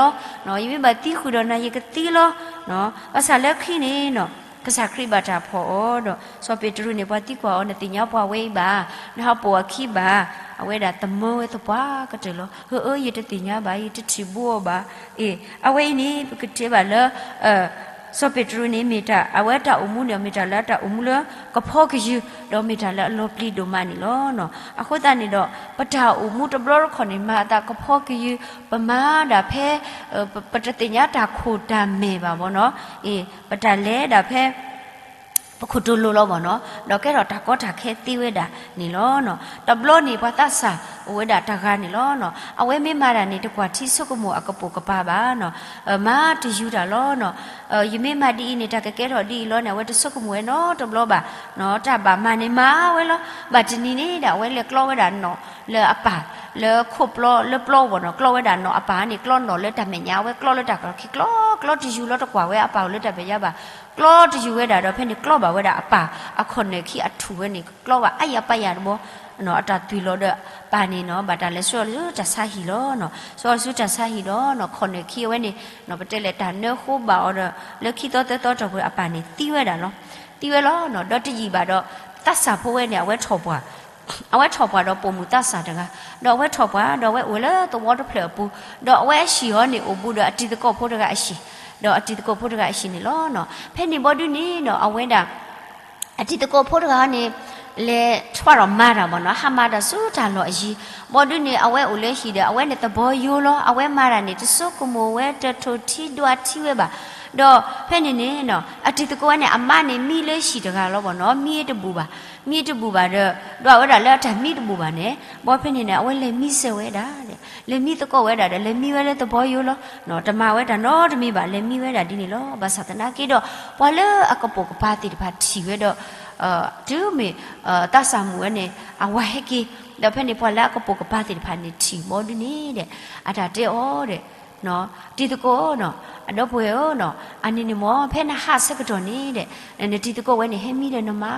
ီၤ, ယမ့ၢ်ဘၣ်သံဃုာ်ဒီးနၤ ယကသံလီၤ. ဘၣ်ဆၣ်လၢခံန့ၣ်နီၤ, ကစၢ်ခရံာ်ဘၣ်တၢ်ဖီၣ်အီၤဒီး စီၤပ့းတရူးန့ၣ် ပှၤသံကွၢ်အီၤ နသ့ၣ်ညါပှၤဝဲအံၤဘၣ်, နဟးပိာ်အခံဘၣ်. အဝဲဒၣ်သမၢဝဲသပှၢ်ကတၢၢ်လီၤ. အၢ အၢ ယတသ့ၣ်ညါဘၣ်, ယတထံၣ်ဘၣ်အီၤဘၣ်. အ့ အဝဲအံၤန့ၣ် ပကတဲဘၣ်လၢ စီၤပ့းတရူးန့ၣ် မ့ၢ်တၢ် အဝဲတၢ်အိၣ်မူန့ၣ် မ့ၢ်တၢ်လၢတၢ်အိၣ်မူလၢကဖီကယုၢ်, ဒီးမ့ၢ်တၢ်လၢအလီၤပျံၤဒိၣ်မးန့ၣ်လီၤ. အဃိသတးန့ၣ်ဒီး ပတၢ်အိၣ်မူတဘျီတခီၣ်န့ၣ် မၤအသးကဖီကယုၢ်, ပမၤဒၣ်ဖဲ ပ ပတသ့ၣ်ညါတၢ်ခိၣ်တၢ်မဲာ်ဘၣ်ဘီနီၤ. အ့ ပတၢ်လဲၤဒၣ်ဖဲ ပခိၣ်တိၤလိၤလီၤဘီနီၤ, ဒီးကဲထီၣ်တၢ်ကီတၢ်ခဲသ့ဝဲဒၣ်န့ၣ်လီၤ. တဘျီန့ၣ် ပှၤသးစၢ်အိၣ်ဝဲဒၣ်တဂၤန့ၣ်လီၤ. အဝဲမ့ၢ်မၤတၢ်န့ၣ် တကွၢ်ထံဆိကမိၣ်အကပိာ်ကပၤဘၣ်နီၤ, မၤတယူၤတၢ်လီၤ. ယမ့ၢ်မၤဒ်အံၤန့ၣ် တၢ်ကကဲထီၣ်ဒ်အံၤလီၤန့ၣ် အဝဲတဆိကမိၣ်ဝဲနီတဘျီဘၣ်. တၢ်ဘၣ်မၤန့ၣ်မၤဝဲလီၤ. ဘၣ်တနံၤန့ၣ်ဒီး အဝဲလဲၤကျီဝဲဒၣ်နီၣ်လၢအပၢ် လၢခိၣ်ပျီလၢပျီဂီၢ်နီၤ, ကျီဝဲဒၣ်နီၣ်အပၢ်န့ၣ် ကျီနီၣ်လၢတၢ်မဲာ်ညါ, အဝဲကျီလၢတၢ်ကီၢ်ခံ ကျီ ကျီတယူၤလီၤ, တကွၢ်ဝဲအပၢ်အိၣ်လၢတၢ်မဲာ်ညါဘၣ်. ကျီတယူၤဝဲဒၣ်ဒီး ဖဲန့ၣ်ကျီဘၣ်ဝဲဒၣ်အပၢ် အခီၣ်နၢၣ်ခံအထူၣ်ဝဲန့ၣ် ကျီဘၣ်အါယၤပၢ်ယၤတဘီ, အတၢ်သွံၣ်လီၤဒီးပၢ်န့ၣ်နီၤ ဘၣ်တၢ်လဲၤဆှၢအီၤဆူတၢ်ဆါဟံၣ်လီၤ. ဆှၢအီၤဆူတၢ်ဆါဟံၣ်ဒီးနီၤ ခီၣ်နၢၣ်ခံအဝဲန့ၣ် ပတဲလဲၣ်တၢ်နၢဃိဘၣ်အီၤဒီး လၢခံသီသၢသီတီၢ်ပူၤ အပၢ်န့ၣ်သံဝဲဒၣ်လီၤ. သံဝဲလီၤနီၤ. ဒီးတယံာ်ဘၣ်ဒီး သးစၢ်ဖိဝဲန့ၣ် အဝဲထီၣ်ပှၢ် အဝဲထီၣ်ပှၢ်ဒီးပိာ်မုၣ်သးစၢ်တဂၤ, ဒီးအဝဲထီၣ်ပှၢ် ဒီးအဝဲအိၣ်လၢသဝီတဖျၢၣ်အပူၤ, ဒီးအဝဲအဟံၣ်အီၤန့ၣ် အိၣ်ဘူးဒီးအတံၤသကိးဖိတဂၤအဟံၣ်, ဒီးအတံၤသကိးဖိတဂၤအဟံၣ်န့ၣ်လီၤ. ဖဲန့ၣ်ဘီဒုန့ၣ်နီၤ အဝဲဒၣ် အတံၤသကိးဖိတဂၤန့ၣ် လဲၤထွါထီၣ်မၤတၢ်ဘီနီၤ, ဟးမၤတၢ်ဆူတၢ်လီၢ်အယံၤ, ဘီဒုန့ၣ် အဝဲအိၣ်လၢဟံၣ်ဒီး အဝဲန့ၣ်သဘီယိလီၤ, အဝဲမၤတၢ်န့ၣ် တဆိကမိၣ်ဝဲ တထိၣ်ထံဒွးထံဝဲဘၣ်. ဒီးဖဲန့ၣ်န့ၣ်နီၤ အတံၤသကိးဝဲန့ၣ် အမါန့ၣ်မံလၢဟံၣ်တဂၤလီၤဘီနီၤ, မံတဘူၣ်ဘၣ်, မံတဘူၣ်ဘၣ်ဒီး ဒွးဝဲဒၣ်လၢအတၢ်မံတဘူၣ်ဘၣ်န့ၣ်, ဘီဖဲန့ၣ်န့ၣ် အဝဲလဲၤမံစၢၤဝဲဒၣ်, လဲၤမံသကိးဝဲဒၣ်ဒီး လဲၤမံဝဲလၢသဘီယိလီၤ. တမၤဝဲတၢ်နီတမံၤဘၣ်, လဲၤမံဝဲဒၣ်ဒ်န့ၣ်လီၤ. ဘၣ်ဆၣ်သနာ်က့ဒီး ပှၤလၢအကပိာ်ကပၤသ့ၣ်တဖၣ်ထံၣ်ဝဲဒီး တုၤမ့ၢ် သးစၢ်မုၣ်ဝဲန့ၣ် အဝၤဟဲက့ၤ, ဒီးဖဲန့ၣ်ပှၤလၢအကပိာ်ကပၤသ့ၣ်တဖၣ်န့ၣ်ထံၣ်ဘီဒုန့ၣ်ဒီး အတၢ်တဲအီၤဒီး တံၤသကိးနီၤ, အဒီပုၢ်ဝဲၢ်ဧၢနီၤ, အန့ၣ်န့ၣ်မ့ၢ် ဖဲနဟးဆၢကတီၢ်န့ၣ်ဒီး နတံၤသကိးဝဲန့ၣ် ဟဲမံဒီးနမါ,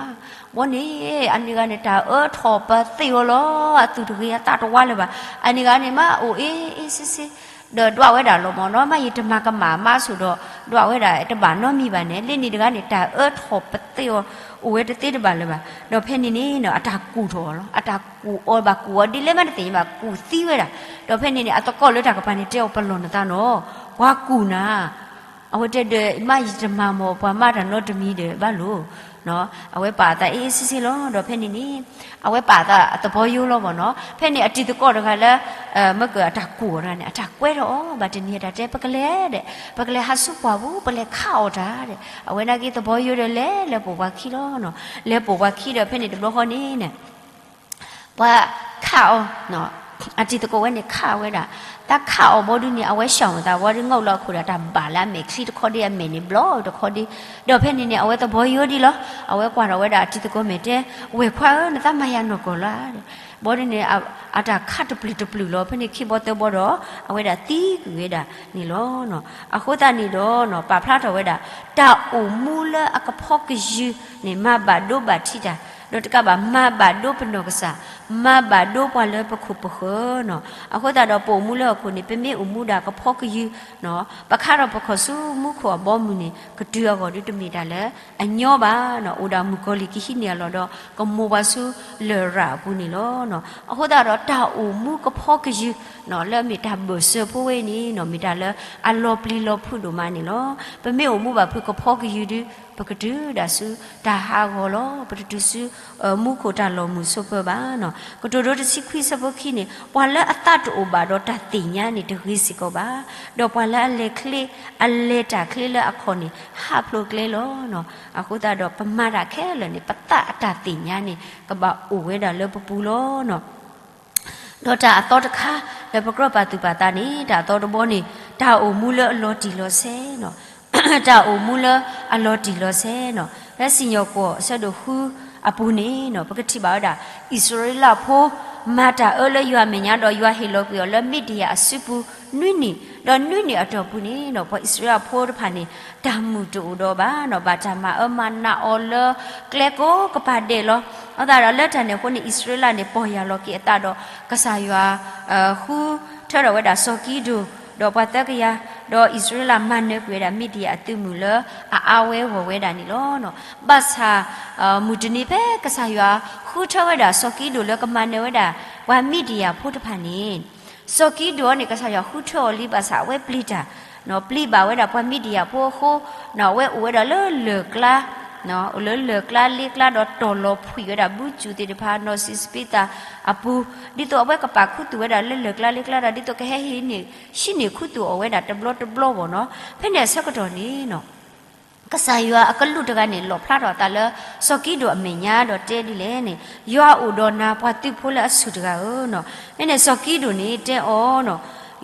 ဘီန့ၣ် အန့ၣ်ဂၤန့ၣ် တၢ်အၢထီၣ်ပသ့ၣ်အီၤလီၤ, အသူၣ်တဂ့ၤအသးတဝါလၢၤဘၣ်. အန့ၣ်ဂၤန့ၣ် မ့ၢ်အိၣ်အ့ၣ်အ့ၣ်ဆ့ဆ့ ဒီးဒွးဝဲဒၣ်လီၤမ့ၢ်နီၤ, မ့ၢ်ယတမၤကမၣ်မါဆိၣ်ဒီး ဒွးဝဲဒၣ်တဘၣ်နီတမံၤဘၣ်န့ၣ်, လၢန့ၣ်တဂၤန့ၣ် တၢ်အၢထီၣ်ပသ့ၣ်အီၤ အိၣ်ဝဲတသ့တဘၣ်လၢၤဘၣ်. ဒီးဖဲန့ၣ်န့ၣ်နီၤ အတၢ်ကူၣ်ထီၣ်အီၤလီၤ, အတၢ်ကူၣ်အီၤဘၣ်ကူၣ်အီၤဒ်လဲၣ်မးတသ့ၣ်ညါဘၣ် ကူၣ်သံဝဲဒၣ်. ဒီးဖဲန့ၣ်န့ၣ် အသကိးလၢတၢ်ကပၤန့ၣ် တဲအီၤပလီၢ်နသးနီၤ, ပှၤကူၣ်နၤ အဝဲတဲဒီး မ့ၢ်ယတမၤမ့ၢ်ပှၤမါတၢ်နီတမံၤဒီးဘၣ်လိၤ, အဝဲပာ်အသးအ့ၣ်အ့ၣ်ဆ့ဆ့လီၤ. ဒီးဖဲန့ၣ်န့ၣ် အဝဲပာ်အသးအသဘီယိလီၤမ့ၢ်နီၤ, ဖဲန့ၣ်အတံၤသကိးတဂၤလၢ မ့ၢ်ကအတၢ်ကူၣ်အီၤတဂၤန့ၣ် အတၢ်ကွဲထီၣ်အီၤ, ဘၣ်တနံၤအတၢ်တဲ ပကလဲၤဒီး ပကလဲၤဟးဆူပှၢ်ပူၤ ပလဲၤခးအီၣ်တၢ်ဒီး အဝဲနာ်က့သဘီယိဒီးလဲၤလၢပိာ်ပှၤခံလီၤ. လဲၤပိာ်ပှၤခံဒီး ဖဲန့ၣ်တဘျီဃီန့ၣ်န့ၣ် ပှၤခးအီၤ, အတံၤသကိးဝဲန့ၣ်ခးဝဲဒၣ်, တၢ်ခးအီၤဘီဒုန့ၣ် အဝဲဆှၢမၤသးဝံၤဒီး ငီၣ်လၢအခိၣ်ဒီးတၢ်ဘၣ်လၢအမဲာ်ချံတခီဒ် အမဲာ်န့ၣ်ဘျီတခီဒ်, ဒီးဖဲန့ၣ်န့ၣ် အဝဲသဘီယိဒ်လီၤ. အဝဲကွၢ်ထီၣ်ဝဲဒၣ်အတံၤသကိးမဲာ်တဲ, ဝဲၢ်ခွါဧၢ နသးမၤယၤနီၢ်ကီၢ်လီၤ. ဘီဒုန့ၣ် အတၢ်ခးတပျုာ်တပျုာ်လီၤ. ဖဲန့ၣ်ခံဘီသၢဘီဒီး အဝဲဒၣ်သံကွံာ်ဝဲဒၣ်န့ၣ်လီၤ. အဃိသတးန့ၣ်ဒီး ပာ်ဖျါထီၣ်ဝဲဒၣ် တၢ်အိၣ်မူလၢအကဖီကယုၢ်န့ၣ် မၤဘၣ်ဒိဘၣ်ထံးတၢ်, ဒီးတကးဘၣ် မၤဘၣ်ဒိပနီၢ်ကစၢ်, မၤဘၣ်ဒိပှၤလၢပခိၣ်ပဃၢၤနီၤ. အဃိသတးဒီး ပအိၣ်မူလၢဟီၣ်ခိၣ်န့ၣ် ပမ့ၢ်အိၣ်မူဒၣ်ကဖီကယုၢ်နီၤ, ပခါထီၣ်ပခီၣ်ဆူမူခိၣ်အဘီအမုၢ်န့ၣ် ကတုၤအဂီၢ်ဒုးတမ့ၢ်တၢ်လၢအညီဘၣ်နီၤ. အိၣ်ဒၣ်မုၣ်ကီၤလံၢ်ကဟံးန့ၢ်အလီၢ်ဒီး ကမိၢ်ပှၤဆူလရာ်အပူၤန့ၣ်လီၤ. အဃိသတးဒီး တၢ်အိၣ်မူကဖီကယုၢ်နီၤ လၢအမ့ၢ်တၢ်ဘၢၣ်စၢၤဖိဝဲအံၤန့ၣ်နီၤ မ့ၢ်တၢ်လၢအလီၤပျံၤလီၤဖုးဒိၣ်မးန့ၣ်လီၤ. ပမ့ၢ်အိၣ်မူဘၣ်ဖုးကဖီကယုၢ်ဒုး ပကတုၤဒၣ်ဆူတၢ်ဟးဂီၤလီၤ. ပတတုၤဆူ မူခိၣ်တၢ်လီၢ်မုၢ်ဆိးပၢၤဘၣ်နီၤ. ကတိၤဒိတဆံခွံဆၢဖိခံန့ၣ် ပှၤလၢအသးတအိၣ်ဘၣ်ဒီးတၢ်သ့ၣ်ညါန့ၣ် တဂ့ၤစ့ၢ်ကီးဘၣ်. ဒီးပှၤလၢအလဲၤချ့ အလဲၤတၢ်ချ့လၢအခီၣ်န့ၣ် ဟးဖျိးကျဲလီၤ. အဃိသတးဒီး ပမၤတၢ်ခဲလၢာ်န့ၣ် ပသးအတၢ်သ့ၣ်ညါန့ၣ် ကဘၣ်အိၣ်ဝဲဒၣ်လၢပပူၤလီၤ. ဒီးတၢ်အသီတခါ လၢပကြၢးပာ်သူၣ်ပာ်သးန့ၣ် တၢ်အသီတဘီန့ၣ် တၢ်အိၣ်မူလၢအလီၤတံၢ်လီၤဆဲးနီၤ. တၢ်အိၣ်မူလၢအလီၤတံၢ်လီၤဆဲးနီၤ. ဖဲစံၣ်ညီၣ်ကွီၢ်အဆၢဒိၣ်ဃုအပူၤန့ၣ်နီၤ ပကထံၣ်ဘၣ်ဝဲဒၣ် အံၣ်စရ့လးဖိ မၤတၢ်အၢလၢယွၤအမဲာ်ညါဒီး ယွၤဟ့ၣ်လီၤကွံာ်အီၤလၢမံးဒယၣ်အစုပူၤနွံနံၣ်, ဒီးနွံနံၣ်အတီၢ်ပူၤန့ၣ်ဒီး ပှၤအံၣ်စရ့လးဖိတဖၣ်န့ၣ် တၢ်မုာ်တအိၣ်ဒီးဘၣ်နီၤ, ဘၣ်တၢ်မၤအၢမၤနးအီၤလၢကျဲကိးကပၤဒဲးလီၤ. အဃိသတးဒီးလၢတၢ်န့ၣ်အဃိန့ၣ် အံၣ်စရ့လးန့ၣ် ပီၢ်ယၢ်လီၤက့ၤအသးဒီး ကစၢ်ယွၤ ဃုထၢထီၣ်ဝဲဒၣ်စီၤကံဒိၣ် ဒီးပှၤသၢကယၤ, ဒီးအံၣ်စရ့လးမၤနၢၤကွံာ်ဝဲဒၣ် မံးဒယၣ်အသုးမုၢ်လၢအအါဝဲဂီၢ်ဝဲဒၣ်န့ၣ်လီၤ. ဘၣ်ဆၣ် မုၢ်တနံၤဖဲကစၢ်ယွၤဃုထၢဝဲဒၣ် စီၤကံဒိၣ်လၢကမၤနၢၤဝဲဒၣ် ပှၤမံးဒယၣ်ဖိတဖၣ်န့ၣ်, စီၤကံဒိၣ်န့ၣ် ကစၢ်ယွၤဃုထၢအီၤလံဘၣ်ဆၣ် အဝဲပျံၤတၢ်, ပျံၤဘၣ်ဝဲဒၣ်ပှၤမံးဒယၣ်ဖိအဃိ, အဝဲအိၣ်ဝဲဒၣ်လၢလၢၢ်ကျါ, အိၣ်လၢလၢၢ်ကျါလ့ကျါ ဒီးတီၢ်လီၤဖှံးဝဲဒၣ်ဘုစူၣ်သ့ၣ်တဖၣ် နီၢ်စံးစပံးသၣ်အပူၤ, ဒ်သိးအဝဲကပာ်ခူသူၣ်ဝဲဒၣ်လၢလၢၢ်ကျါလ့ကျါဒီး ဒ်သိးကဟဲဟံးန့ၢ် ဟံးန့ၢ်ခူသူၣ်အီၤဝဲဒၣ်တဘျီတဘျီဘၣ်နီၤ. ဖဲန့ၣ်အဆၢကတီၢ်န့ၣ် ကစၢ်ယွၤအကလူးတဂၤန့ၣ် လီၣ်ဖျါထီၣ်အသးလၢစီၤကံဒိၣ်အမဲာ်ညါဒီးတဲဒ်လဲၣ်န့ၣ်, ယွၤအိၣ်ဒီးနၤပှၤသုးဖိလၢအဆူၣ်တဂၤဧၢနီၤ. ဖဲန့ၣ်စီၤကံဒိၣ်န့ၣ်တဲအီၤနီၤ,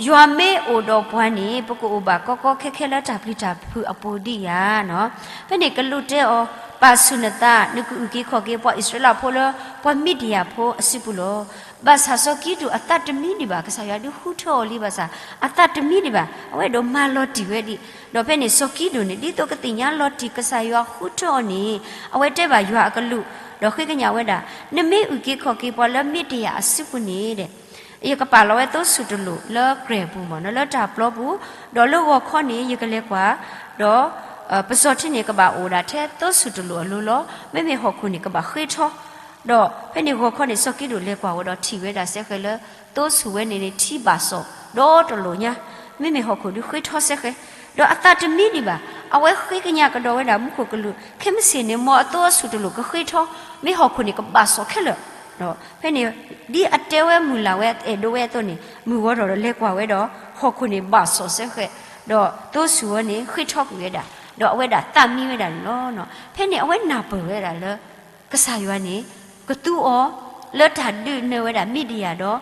ယွၤမ့ၢ်အိၣ်ဒီးပှၤန့ၣ် ပကအိၣ်ဘၣ်ကီကီခဲခဲလၢတၢ်ပျံၤတၢ်ဖုးအပူၤဒံးဧါနီၤ. ဖဲန့ၣ်ကလူးတဲအီၤ, ပာ်ဆူၣ်နသး, နကအုၣ်က့ၤခီၣ်က့ၤပှၤအံၣ်စရ့လးဖိလၢ ပှၤမံးဒယၣ်ဖိအစုပူၤလီၤ. ဘၣ်ဆၣ်စီၤကံဒိၣ်အသးတမံဒံးဘၣ်, ကစၢ်ယွၤဒုးဃုထၢအီၤလံဘၣ်ဆၣ် အသးတမံဒံးဘၣ်, အဝဲဒိးမၤလီၤတံၢ်ဝဲဒံး. ဒီးဖဲန့ၣ်စီၤကံဒိၣ်န့ၣ် ဒ်သိးကသ့ၣ်ညါလီၤတံၢ်ကစၢ်ယွၤဃုထၢအီၤန့ၣ်, အဝဲတဲဘၣ်ယွၤအကလူး, ဒီးဃ့ကညးဝဲဒၣ်, နမ့ၢ်အုၣ်က့ၤခီၣ်က့ၤပှၤလၢမံးဒယၣ်အစုပူၤန့ၣ်ဒီး ယကပာ်လီၤဝဲသိဆူၣ်တလိာ်လၢကြဲၢ်ပူၤမ့ၢ်နီၤ, လၢတၢ်ပျီပူၤ, ဒီးလၢဂီၤခီန့ၣ် ယကလဲၤကွၢ်, ဒီး ပစီၤထံန့ၣ်ကဘၣ်အိၣ်ဒၣ်ထဲသိဆူၣ်တလိာ်အလိၤလီၤ. မ့မ့ၢ်ဟီၣ်ခိၣ်န့ၣ်ကဘၣ်ဃ့ထီ, ဒီးဖဲန့ၣ်ဂီၤခီန့ၣ် စီၤကံဒိၣ်လဲၤကွၢ်ဝဲဒီးထံၣ်ဝဲဒၣ်စဲဃဲးလၢ သိဆူၣ်ဝဲန့ၣ်န့ၣ် ထံဘၣ်စီၣ်ဒီတလိာ်ညါ, မ့မ့ၢ်ဟီၣ်ခိၣ်ဒုးဃ့ထီစဲဃဲး, ဒီးအသးတမံဒံးဘၣ်, အဝဲဃ့ကညးကဒီးဝဲဒၣ်မူခိၣ်ကလူး, ခဲမုၢ်ဆ့ၣ်န့ၣ် မ်အသိအဆူၣ်တလိာ်ကဃ့ထီ, မ့ၢ်ဟီၣ်ခိၣ်န့ၣ်ကဘၣ်စီၣ်ခဲလၢာ်. ဒီးဖဲန့ၣ် ဒ်အတဲဝဲမုၢ်လၢ်ဝဲအဲၣ်ဒိးဝဲအသိးန့ၣ် မုၢ်ဂီၤထီၣ်ဒီးလဲၤကွၢ်ဝဲဒီး ဟီၣ်ခိၣ်န့ၣ်ဘၣ်စီၣ်စဲဃဲး, ဒီးသိဆူၣ်ဝဲန့ၣ်ဃ့ထီကွံာ်ဝဲဒၣ်, ဒီးအဝဲဒၣ်သးမံဝဲဒၣ်န့ၣ်လီၤ. ဖဲန့ၣ်အဝဲနၢ်ပၢၢ်ဝဲဒၣ်လၢ ကစၢ်ယွၤန့ၣ် ကသူအီၤ လၢတၢ်ဒုးနၢၤဝဲဒၣ်မံးဒယၣ်ဒီး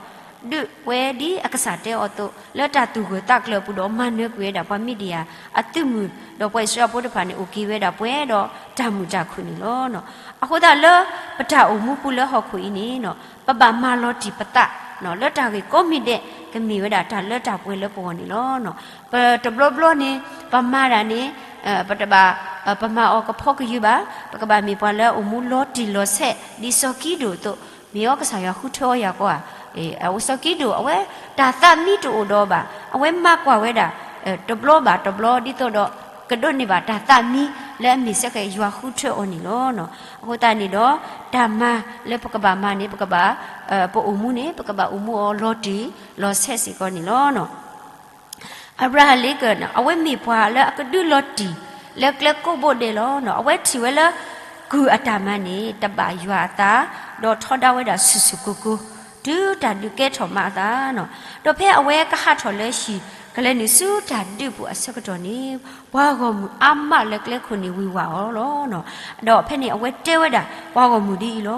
ဒုးဝဲဒ်အကစၢ်တဲအီၤအသိး လၢတၢ်သူၣ်ဂၢၢ်သးကျၢၤအပူၤဒီး မၤနၢၤကွံာ်ဝဲဒၣ်ပှၤမံးဒယၣ်အသုးမုၢ်, ဒီးပှၤအံၣ်စရ့လးဖိတဖၣ်န့ၣ် အိၣ်က့ၤဝဲဒၣ်ပှဲၤဒီးတၢ်မုာ်တၢ်ခုၣ်န့ၣ်လီၤ. အဃိသတးလၢပတၢ်အိၣ်မူပူၤလၢဟီၣ်ခိၣ်အံၤန့ၣ် ပဘၣ်မၤလီၤတံၢ်ပသး လၢတၢ်ဂ့ၢ်ကိးမံၤဒဲး ကမ့ၢ်ဝဲဒၣ်တၢ်လၢတၢ်ပှဲၤလၢပဂီၢ်န့ၣ်လီၤ. ပတဘျီဘျီန့ၣ် ပမၤတၢ်န့ၣ် ပတဘၣ် ပမၤအီၤကဖီကယုၢ်ဘၣ်, ပကဘၣ်မ့ၢ်ပှၤလၢအိၣ်မူလီၤတံၢ်လီၤဆဲး ဒ်စီၤကံဒိၣ်အသိး, မ့ၢ်အီၤကစၢ်ယွၤဃုထၢအီၤယၤကီဧါ. အဝဲစီၤကံဒိၣ် အဝဲတၢ်သးမံတအိၣ်ဒီးဘၣ်, အဝဲမၤကွၢ်ဝဲဒၣ် တဘျီဘၣ်တဘျီ ဒ်သိးဒီး ကဒိးန့ၢ်ဘၣ်တၢ်သးမံလၢအမ့ၢ်စ့ၢ်ကီးယွၤဃုထၢအီၤန့ၣ်လီၤ. အဃိသတးန့ၣ်ဒီး တၢ်မၤလၢပကဘၣ်မၤန့ၣ် ပကဘၣ် ပအိၣ်မူန့ၣ် ပကဘၣ်အိၣ်မူအီၤလီၤတံၢ်လီၤဆဲးစ့ၢ်ကီးန့ၣ်လီၤ. အၤဘြၤဟၣ်လ့ကၢၣ်န့ၣ် အဝဲမ့ၢ်ပှၤလၢအကဒုးလီၤတံၢ် လၢကျဲကိးဘိဒဲးလီၤ. အဝဲထံၣ်ဝဲလၢ ကုၢ်အတၢ်မၤန့ၣ် တဘၣ်ယွၤအသး, ဒီးထီဒါဝဲဒၣ်ဆူၣ်ဆူၣ်ကိၢ်ကိၢ် တုၤတၢ်ဒုးကဲထီၣ်မးအသးနီၤ. ဒီးဖဲအဝဲကဟးထီၣ်လၢဟံၣ် ကလဲၤနုာ်ဆူတၢ်ဒုးပူၤအဆၢကတီၢ်န့ၣ် ပှၤဂီၢ်မုၢ်အါမးလၢကျဲခိၣ်န့ၣ်ဝ့ၤဝၤအီၤလီၤ. ဒီးဖဲန့ၣ်အဝဲတဲဝဲဒၣ် ပှၤဂီၢ်မုၢ်ဒ်အံၤလီၤ.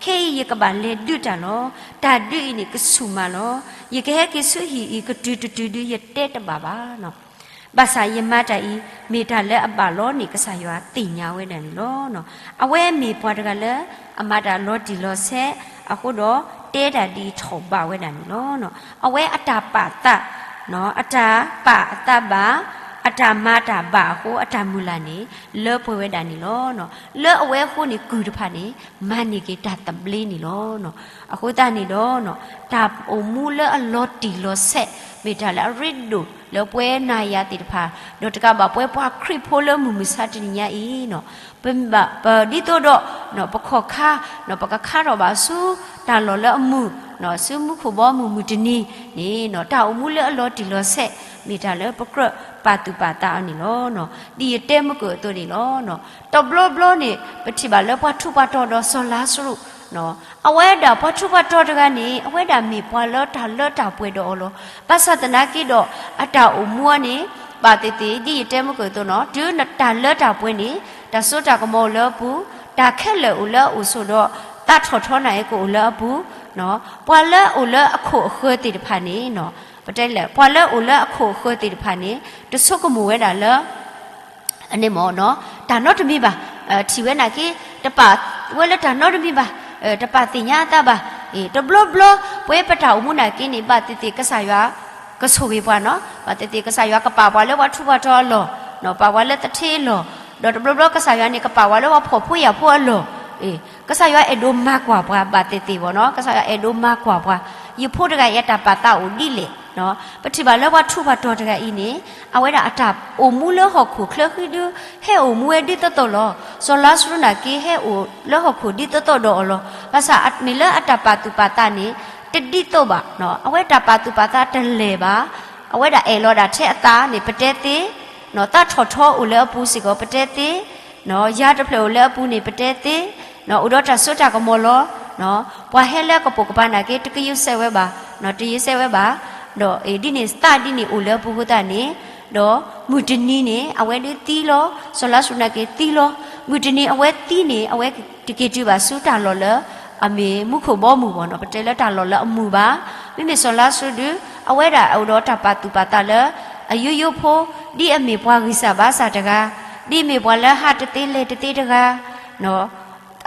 ခဲအံၤယကဘၣ်လဲၤဒုးတၢ်လီၤ. တၢ်ဒုးအံၤန့ၣ်ကဆူၣ်မးလီၤ. ယကဟဲက့ၤဆူဟံၣ်အံၤကတုၤတတုၤဒုးယတဲတဘၣ်ဘၣ်နီၤ. ဘၣ်ဆၣ်ယမၤတၢ်အံၤ မ့ၢ်တၢ်လၢအဘၣ်လီန့ၢ်ကစၢ်ယွၤသ့ၣ်ညါဝဲဒၣ်န့ၣ်လီၤ. အဝဲမ့ၢ်ပှၤတဂၤလၢ အမၤတၢ်လီၤတံၢ်လီၤဆဲး အဃိဒီးတဲတၢ်ဒ်အံၤထီၣ်ဘးဝဲဒၣ်န့ၣ်လီၤ. အဝဲအတၢ်ပာ်အသး အတၢ်ပာ်အသးဘၣ် အတၢ်မၤတၢ်ဘၣ်အဃိ အတၢ်မုၢ်လၢ်န့ၣ် လၢပှဲၤဝဲဒၣ်န့ၣ်လီၤ. လၢအဝဲအဃိန့ၣ် ကုၢ်တဖၣ်န့ၣ် မၤန့ၢ်က့ၤတၢ်သဘျ့န့ၣ်လီၤ. အဃိသတးန့ၣ်ဒီး တၢ်အိၣ်မူလၢအလီၤတံၢ်လီၤဆဲး မ့ၢ်တၢ်လၢအရ့ဒိၣ်လၢပဝဲနၤယၤသ့ၣ်တဖၣ် ဒီးတကးဘၣ်ပဝဲပှၤခရံာ်ဖိလၢမုၢ်မဆါတနံၤညါအံၤနီၤ ပဒ်သိးဒီး ပခီၣ်ခါ ပကခါထီၣ်ဘၣ်ဆူတၢ်လီၢ်လၢအမုာ် ဆူမူခိၣ်ဘီမုၢ်မုၢ်တနံၤန့ၣ် တၢ်အိၣ်မူလၢအလီၤတံၢ်လီၤဆဲး မ့ၢ်တၢ်လၢပကြၢးပာ်သူၣ်ပာ်သးအီၤန့ၣ်လီၤ. ဒ်ယတဲမုၢ်ကၢၢ်အသိးန့ၣ်လီၤ. တဘျီဘျီန့ၣ် ပထံၣ်ဘၣ်လၢပှၤထူးပှၤတီၤဒီးစီၤလါစရူး အဝဲဒၣ်ပှၤထူးပှၤတီၤတဂၤန့ၣ် အဝဲဒၣ်မ့ၢ်ပှၤလၢတၢ်လၢတၢ်ပှဲၤဒီးအီၤလီၤ. ဘၣ်ဆၣ်သနာ်က့ဒီး အတၢ်အိၣ်မူအီၤန့ၣ် ဘၣ်သ့ၣ်သ့ၣ် ဒ်ယတဲမုၢ်ကၢၢ်အသိးနီၤ တုၤနတၢ်လၢတၢ်ပှဲၤန့ၣ် တၢ်စိတၢ်ကမီၤအိၣ်လၢအပူၤ, တၢ်ခဲလၢာ်အိၣ်လၢအအိၣ်ဆိးဒီး သးထီၣ်ထီနၢ်အံၤကအိၣ်လၢအပူၤ, ပှၤလၢအအိၣ်လၢအခိၣ်အဃၢၤသ့ၣ်တဖၣ်န့ၣ် ပတဲလဲၣ် ပှၤလၢအအိၣ်လၢအခိၣ်အဃၢၤသ့ၣ်တဖၣ်န့ၣ် တဆိကမိၣ်ဝဲဒၣ်လၢ အန့ၣ်မ့ၢ်နီၤ တၢ်နီတမံၤဘၣ်, ထံၣ်ဝဲနာ်က့ တပာ်ဝဲလၢတၢ်နီတမံၤဘၣ်, တပာ်သ့ၣ်ညါအသးဘၣ်, အ့ တဘျီဘျီ ပဝဲပတၢ်အိၣ်မူနာ်က့န့ၣ် ဘၣ်သ့ၣ်သ့ၣ်ကစၢ်ယွၤ ကဆိၣ်ဂ့ၤပှၤနီၤ, ဘၣ်သ့ၣ်သ့ၣ်ကစၢ်ယွၤကပာ်ပှၤလၢပှၤထူးပှၤတီၤအလီၢ်, ပာ်ပှၤလၢသထ့အလီၢ်, ဒီးတဘျီဘျီကစၢ်ယွၤန့ၣ် ကပာ်ပှၤလၢပှၤဖှီၣ်ဖိယာ်ဖိအလီၢ်, အ့ ကစၢ်ယွၤအဲၣ်ဒိးမၤကွၢ်ပှၤဘၣ်သ့ၣ်သ့ၣ်ဘၣ်နီၤ, ကစၢ်ယွၤအဲၣ်ဒိးမၤကွၢ်ပှၤ, ယဖိတဂၤအံၤအတၢ်ပာ်သးအိၣ်ဒ်လဲၣ်, ပထံၣ်ဘၣ်လၢပှၤထူးပှၤတီၤတဂၤအံၤန့ၣ် အဝဲဒၣ်အတၢ်အိၣ်မူလၢဟီၣ်ခိၣ်ချၢဃံဒု ဟဲအိၣ်မူဝဲဒ်သိးသိးလီၤ. စီၤလါစရူးနာ်က့ ဟဲအိၣ်လၢဟီၣ်ခိၣ်ဒ်သိးသိးဒီးအီၤလီၤ. ဘၣ်ဆၣ်မ့ၢ်လၢအတၢ်ပာ်သူၣ်ပာ်သးန့ၣ် တဒ်သိးဘၣ်, အဝဲတၢ်ပာ်သူၣ်ပာ်သးတလဲၤဘၣ်, အဝဲဒၣ်အဲၣ်လီၤဒၣ်ထဲအသးန့ၣ် ပတဲသ့, သးထီၣ်ထီအိၣ်လၢအပူၤစ့ၢ်ကီး ပတဲသ့, ယၤတဖျၢၣ်အိၣ်လၢအပူၤန့ၣ် ပတဲသ့, အိၣ်ဒီးတၢ်စိတၢ်ကမီၤလီၤ. ပှၤဟဲလၢကပိာ်ကပၤနာ်က့ တကယိးစဲးဝဲဘၣ်, တယိးစဲးဝဲဘၣ်, ဒီးအ့ၣ်ဒ်န့ၣ် သးဒ်န့ၣ်အိၣ်လၢအပူၤအဃိသတးန့ၣ်, ဒီးမုၢ်တနံၤန့ၣ် အဝဲဒုးသံလီၤ, စီၤလါစရူးနာ်က့သံလီၤ. မုၢ်တနံၤအဝဲသံန့ၣ် အဝဲတက့ၤတုၤဘၣ်ဆူတၢ်လီၢ်လၢအမ့ၢ်မူခိၣ်ဘီမုၢ်ဘၣ်နီၤ, ပတဲလၢတၢ်လီၢ်လၢအမုာ်ဘၣ်. မ့မ့ၢ်စီၤလါစရူးဒုး အဝဲဒၣ်အိၣ်ဒီးတၢ်ပာ်သူၣ်ပာ်သးလၢ အယိယိဖိ ဒ်အမ့ၢ်ပှၤဂံၢ်စၢ်ဘါစၢ်တဂၤ, ဒ်အမ့ၢ်ပှၤလၢဟးတသ့လဲၤတသ့တဂၤ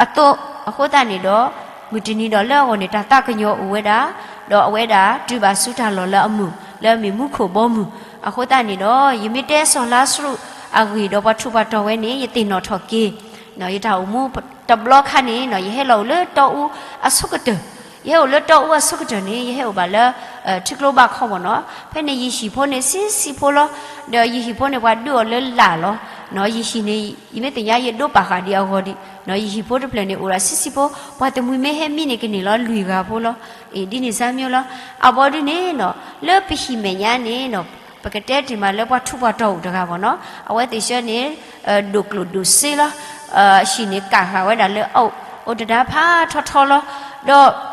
အသိး, အဃိသတးန့ၣ်ဒီး မုၢ်တနံၤဒီးလၢအဂီၢ်န့ၣ် တၢ်သးကညီၤအိၣ်ဝဲဒၣ်, ဒီးအဝဲဒၣ်တုၤဘၣ်ဆူတၢ်လီၢ်လၢအမုာ် လၢအမ့ၢ်မူခိၣ်ဘီမုၢ်. အဃိသတးန့ၣ်ဒီး ယမ့ၢ်တဲစီၤလါစရူးအဂ့ၢ်ဒီးပှၤထူးပှၤတီၤဝဲန့ၣ် ယသ့ၣ်နီၣ်ထီၣ်က့ၤ ယတၢ်အိၣ်မူတဘျီခါန့ၣ် ယဟဲလီၤအိၣ်လၢတီအူအဆိကတၢၢ်, ယဟဲအိၣ်လၢတီအူအဆိကတၢၢ်န့ၣ် ယဟဲအိၣ်ဘၣ်လၢ ထံကျိဘၣ်ခီဘၣ်နီၤ. ဖဲန့ၣ်ယဟံၣ်ဖိန့ၣ်ဆံးဆံးဖိလီၤ, ဒီးယဟံၣ်ဖိန့ၣ် ပှၤဒုးအီၤလၢလာ်လီၤ. ယဟံၣ်န့ၣ် ယမ့ၢ်သ့ၣ်ညါယဒိပာ်ဃာ်ဒံးအဂီၢ်ဒံး, ယဟံၣ်ဖိတဖျၢၣ်န့ၣ် အိၣ်ဒီးဆံးဆံးဖိ, ပှၤတမှံၤမ့ၢ်ဟဲမံန့ၣ် ကန့ၢ်လီၤလွံၢ်ဂၤဖိလီၤ. အ့ၣ် ဒ်န့ၣ်စၢ်မ့ၢ်လီၤ. အဘီဒုန့ၣ်နီၤ လၢပဟံၣ်မဲာ်ညါန့ၣ်နီၤ ပကတဲတ့ၢ်မးလၢပှၤထူးပှၤတီၤအိၣ်တဂၤဘၣ်နီၤ, အဝဲသ့ၣ်ဆၢန့ၣ် ဒိၣ်ကျိၣ်ဒိၣ်စ့လီၤ. ဟံၣ်န့ၣ်ကၣ်ဃာ်ဝဲဒၣ်လၢအအိၣ်တဒါဖးထီထီလီၤ. ဒီး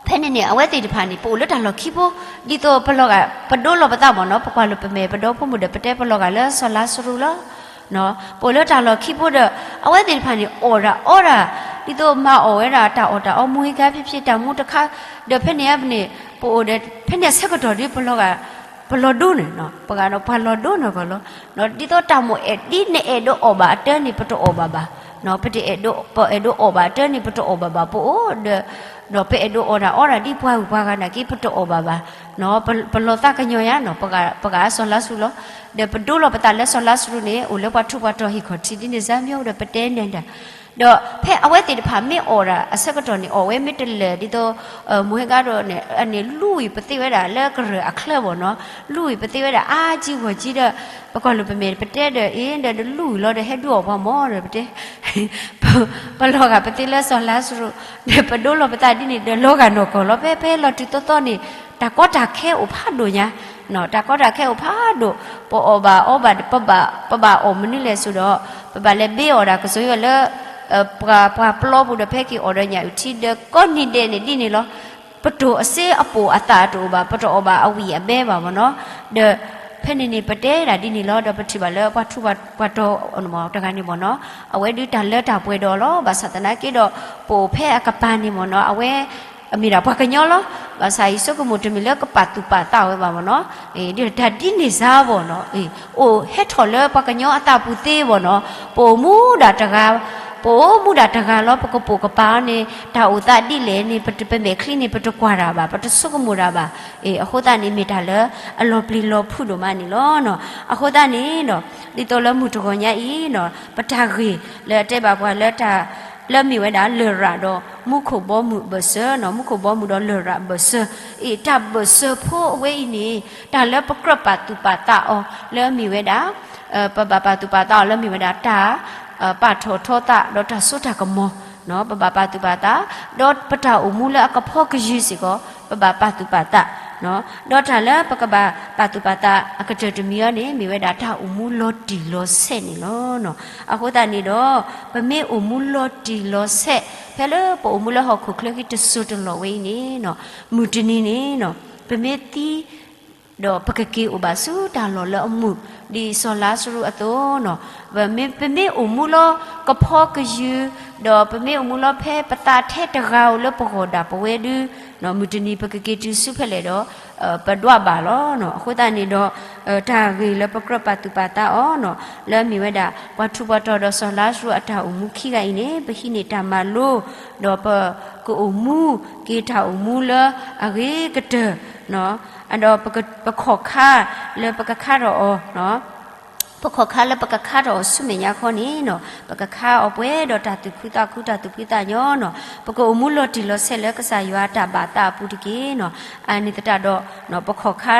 ဖဲန့ၣ်န့ၣ် အဝဲသ့ၣ်တဖၣ်န့ၣ် ပအိၣ်လၢတၢ်လီၢ်ခံဖိ, ဒ်သိးပလီၤဂာ် ပဒိလီၤပသးဘၣ်နီၤ, ပကွၢ်လိာ်ပမဲာ်ပဒီဖိမုၣ်ဒီး ပတဲပလီၤဂာ်လၢစီၤလါစရူးလီၤ. ပအိၣ်လၢတၢ်လီၢ်ခံဖိဒီး အဝဲသ့ၣ်တဖၣ်န့ၣ် အီၣ်ဒၣ်အီဒၣ်, ဒ်သိးမၤအီၣ်ဝဲဒၣ်တၢ်အီၣ်တၢ်အီ မူဟ့ကါဖံးဖံး တၢ်မူတခါ, ဒီးဖဲန့ၣ်အပန့ၣ် ပအိၣ်ဒီး ဖဲန့ၣ်အဆၢကတီၢ်ဒီး ပလီၤဂာ် ပလီၤဒိန့ၣ်, ပှၤဂၤဒီးပှၤလီၤဒိန့ၣ်ကီးလီၤ. ဒ်သိးတၢ်မိၣ်အဲၣ်ဒ်နအဲၣ်ဒိးအီၣ်ဘၣ်အတၢ်န့ၣ် ပတအီၣ်ဘၣ်ဘၣ်, ပတအဲၣ်ဒိး ပအဲၣ်ဒိးအီၣ်ဘၣ်အတၢ်န့ၣ် ပတအီၣ်ဘၣ်ဘၣ် ပအိၣ်ဒီး ဒီးပအဲၣ်ဒိးအီၣ်တၢ်အီဒၣ်ဒ်ပှၤဂုၤပှၤဂၤနာ်က့ ပတအီၣ်ဘၣ်ဘၣ်, ပလီၤသးကညီၤယါနီၤ, ပှၤဂၤစီၤလါစရူးလီၤ. ဒီးပဒိလီၤပသးလၢစီၤလါစရူးန့ၣ် အိၣ်လၢပှၤထူးပှၤတီၤဟ့ၣ်ခီၣ်ထံးဒ်န့ၣ်စၢ်မ့ၢ်ဒီး ပတဲနဲၣ်ဒၣ် ဒီးဖဲအဝဲသ့ၣ်တဖၣ်မ့ၢ်အီၣ်ဒၣ်အဆၢကတီၢ်န့ၣ် အီၣ်ဝဲမ့ၢ်တလၢာ်ဒ်သိး မိၢ်ဟဲဂၤဒီးန့ၣ် အန့ၣ်လူဝံၤပသ့ဝဲဒၣ်လၢကရၢၢ်အချၢဘၣ်နီၤ, လူဝံၤပသ့ဝဲဒၣ်အါကံဂီၢ်ကံဒီး ပကွၢ်လိာ်ပမဲာ်ပတဲဒီး အ့ ဒီးလူဝံၤလီၤဒီးဟဲဒုးအီၣ်ပှၤမၢ်ဒီးပတဲ ပလီၤဂာ်ပသ့လၢစီၤလါစရူး, ဒီးပဒိလီၤပသးဒ်န့ၣ် ဒီးလီၤဂာ်နီၢ်ကီၢ်လီၤ. ဖဲ ဖဲလီၤတုၤသီသီန့ၣ် တၢ်ကီတၢ်ခဲအိၣ်ဖးဒိၣ်ညါ, တၢ်ကီတၢ်ခဲအိၣ်ဖးဒိၣ်, ပအီၣ်ဘၣ်အီဘၣ် ပဘၣ် ပဘၣ်အီၣ်မနုၤလဲၣ်ဆိဒီး ပဘၣ်လဲၤဘ့အီၣ်ဒၣ်ကစီၤယွဲလၢ ပှၤ ပှၤပျီပူၤဒီး ဖဲက့ၤအီၣ်ဒီးညၣ်အုၣ်ထံဒီး ကိးနံၤဒဲးန့ၣ်ဒ်န့ၣ်လီၤ. ပတိၢ်အစ့အပိာ်အသးတအိၣ်ဘၣ်, ပတအီၣ်ဘၣ်အဝံၣ်အဘဲဘၣ်မၢ်နီၤ, ဒီး ဖဲန့ၣ်န့ၣ် ပတဲဒၣ်ဒ်န့ၣ်လီၤ. ဒီးပထံၣ်ဘၣ်လၢပှၤထူးပှၤတီၤတဂၤန့ၣ်မၢ်နီၤ, အဝဲဒုးတၢ်လၢတၢ်ပှဲၤဒီးအီၤလီၤ. ဘၣ်ဆၣ်သနာ်က့ဒီး ပအိၣ်ဖဲအကပၤန့ၣ်မၢ်နီၤ, အဝဲ အမ့ၢ်ဒၣ်ပှၤကညီလီၤ. ဘၣ်ဆၣ်ယဆိကမိၣ်တမ့ၢ်လၢကပာ်သူၣ်ပာ်သးဝဲဘၣ်မၢ်နီၤ, တၢ်ဒ်န့ၣ်စၢ်ဘၣ်နီၤ, အိၣ်ဟဲထီၣ်လၢပှၤကညီအသးပူၤသ့ဘၣ်နီၤ, ပအိၣ်မူဒၣ်တဂၤ ပအိၣ်မူဒၣ်တဂၤလီၤ. ပကပိာ်ကပၤအီၤန့ၣ် တၢ်အိၣ်သးဒ်လဲၣ်န့ၣ် ပမဲာ်ချံန့ၣ် ပတကွၢ်တၢ်ဘၣ်, ပတဆိကမိၣ်တၢ်ဘၣ်. အဃိသတးန့ၣ် မ့ၢ်တၢ်လၢအလီၤပျံၤလီၤဖုးဒိၣ်မးန့ၣ်လီၤ. အဃိသတးန့ၣ်ဒီး ဒ်သိးလၢမုၢ်တဂီၤညါအံၤ ပတၢ်ဂ့ၢ်လၢအတဲဘၣ်ပှၤလၢတၢ် လၢအမ့ၢ်ဝဲဒၣ်လရာ်ဒီး မူခိၣ်ဘီမုၢ်ဘၢၣ်စၢၤနီၤ, မူခိၣ်ဘီမုၢ်ဒီးလရာ်ဘၢၣ်စၢၤ, အ့ၣ် တၢ်ဘၢၣ်စၢၤဖိအဝဲအံၤန့ၣ် တၢ်လၢပကြၢးပာ်သူၣ်ပာ်သးအီၤ လၢအမ့ၢ်ဝဲဒၣ် ပဘၣ်ပာ်သူၣ်ပာ်သးအီၤလၢအမ့ၢ်ဝဲဒၣ်တၢ် ပာ်ထီၣ်ထီသးဒီးတၢ်စိတၢ်ကမီၤ, ပဘၣ်ပာ်သူၣ်ပာ်သး, ဒီးပတၢ်အိၣ်မူလၢအကဖီကယုၢ်စ့ၢ်ကီး ပဘၣ်ပာ်သူၣ်ပာ်သး, ဒီးတၢ်လၢပကဘၣ်ပာ်သူၣ်ပာ်သးအကတၢၢ်တမံၤအံၤန့ၣ် မ့ၢ်ဝဲဒၣ်တၢ်အိၣ်မူလီၤတံၢ်လီၤဆဲးန့ၣ်လီၤ. အဃိသတးန့ၣ်ဒီး ပမ့ၢ်အိၣ်မူလီၤတံၢ်လီၤဆဲး ဖဲလၢပအိၣ်မူလၢဟီၣ်ခိၣ်ချၢခံတစိၤတလီၢ်ဝဲအံၤန့ၣ် မုၢ်တနံၤန့ၣ် ပမ့ၢ်သံ ဒီးပကက့ၤအိၣ်ဘၣ်ဆူတၢ်လီၢ်လၢအမုာ် ဒ်စီၤလါစရူးအသိးနီၤ, ပမ့ၢ်အိၣ်မူလၢကဖီကယုၢ်, ဒီးပမ့ၢ်အိၣ်မူလၢဖဲပသးထဲတဂၤဧိၤလၢပဂီၢ်ဒၣ်ပဝဲဒု မုၢ်တနံၤပကက့ၤတုၤဆူဖဲလဲၣ်ဒီး ပဒွးဘၣ်လီၤ. အဃိသတးန့ၣ်ဒီး တၢ်ဂ့ၢ်လၢပကြၢးပာ်သူၣ်ပာ်သးအီၤနီၤ, လၢအမ့ၢ်ဝဲဒၣ် ပှၤထူးပှၤတီၤဒီးစီၤလါစရူးအတၢ်အိၣ်မူခံဂၤအံၤန့ၣ် ပဟံးန့ၢ်တၢ်မၤလိ, ဒီးပကအိၣ်မူက့ၤတၢ်အိၣ်မူလၢအဂ့ၤကတၢၢ်, ဒီးပခီၣ်ခါလၢပကခါထီၣ်အီၤ ပခီၣ်ခါလၢပကခါထီၣ်အီၤဆူမဲာ်ညါခီန့ၣ်နီၤ, ပကခါအီၤပှဲၤဒီးတၢ်သူၣ်ခုသးခု တၢ်သူၣ်ဖှံသးညီနီၤ, ပကအိၣ်မူလီၤတံၢ်လီၤဆဲးလၢကစၢ်ယွၤအတၢ်ဘၣ်သးအပူၤတက့ၢ်နီၤ. အန့ၣ်သတးဒီး ပခီၣ်ခါ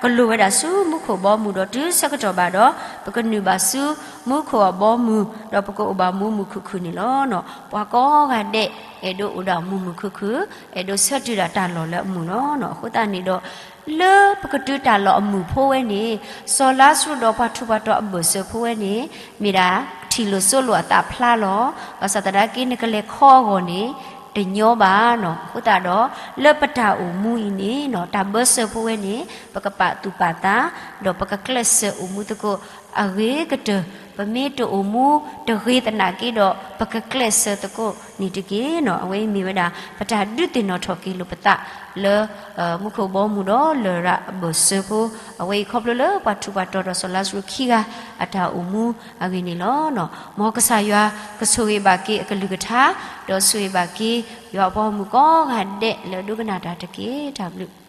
ကလိၤဝဲဒၣ်ဆူမူခိၣ်ဘီမုၢ်ဒီးတုၤဆၢကတီၢ်ဘၣ်ဒီး ပကနုာ်ဘၣ်ဆူမူခိၣ်အဘီမုၢ် ဒီးပကအိၣ်ဘၣ်မူမုာ်ခုၣ်ခုၣ်န့ၣ်လီၤ. ပှၤကိးဂၤဒဲး အဲၣ်ဒိးအိၣ်ဒီးမူမုာ်ခုၣ်ခုၣ်, အဲၣ်ဒိးဆၢတုၤဒၣ်တၢ်လီၢ်လၢအမုာ်လီၤ. အဃိသတးန့ၣ်ဒီး လၢပကတုၤတၢ်လီၢ်အမုာ်ဖိဝဲန့ၣ် စီၤလါစရူးဒီးပှၤထူးပှၤတီၤအဘၢၣ်စၢၤဖိဝဲန့ၣ် မ့ၢ်ဒၣ်ထံၣ်လိာ်ဆိလိာ်အသးဖျါလီၤ. ဘၣ်ဆၣ်သနာ်က့ နကလဲၤခီအဂီၢ်န့ၣ် တညီဘၣ်နီၤ. အဃိသတးဒီး လၢပတၢ်အိၣ်မူအံၤန့ၣ်နီၤ တၢ်ဘၢစၢၤဖိဝဲန့ၣ် ပကပာ်သူၣ်ပာ်သး ဒီးပကကျဲးစၢးအိၣ်မူသကိး အဂ့ၤကတၢၢ်, ပမ့ၢ်တအိၣ်မူတဂ့ၤသနာ်က့ဒီး ပကကျဲးစၢးသကိးန့ၣ်တက့ၢ်နီၤ. အဝဲအံၤမ့ၢ်ဝဲဒၣ် ပတၢ်ဒုးသ့ၣ်နီၣ်ထီၣ်က့ၤလိာ်ပသးလၢ မူခိၣ်ဘီမုၢ်ဒီးလရာ်အဘၢၣ်စၢၤဖိ, အဝဲအံၤခီဖျိလၢပှၤထူးပှၤတီၤဒီးစီၤလါစရူးခံဂၤအတၢ်အိၣ်မူအဂ့ၢ်န့ၣ်လီၤ. မ်ကစၢ်ယွၤကဆိၣ်ဂ့ၤဘၣ်က့ၤအကလုၢ်ကထါ, ဒီးဆိၣ်ဂ့ၤဘၣ်က့ၤ ယွၤအပှၤဂီၢ်မုၢ်ကိးဂၤဒဲးလၢအဒိကနၣ်တၢ်တက့ၢ်. တၢ်ဘျုး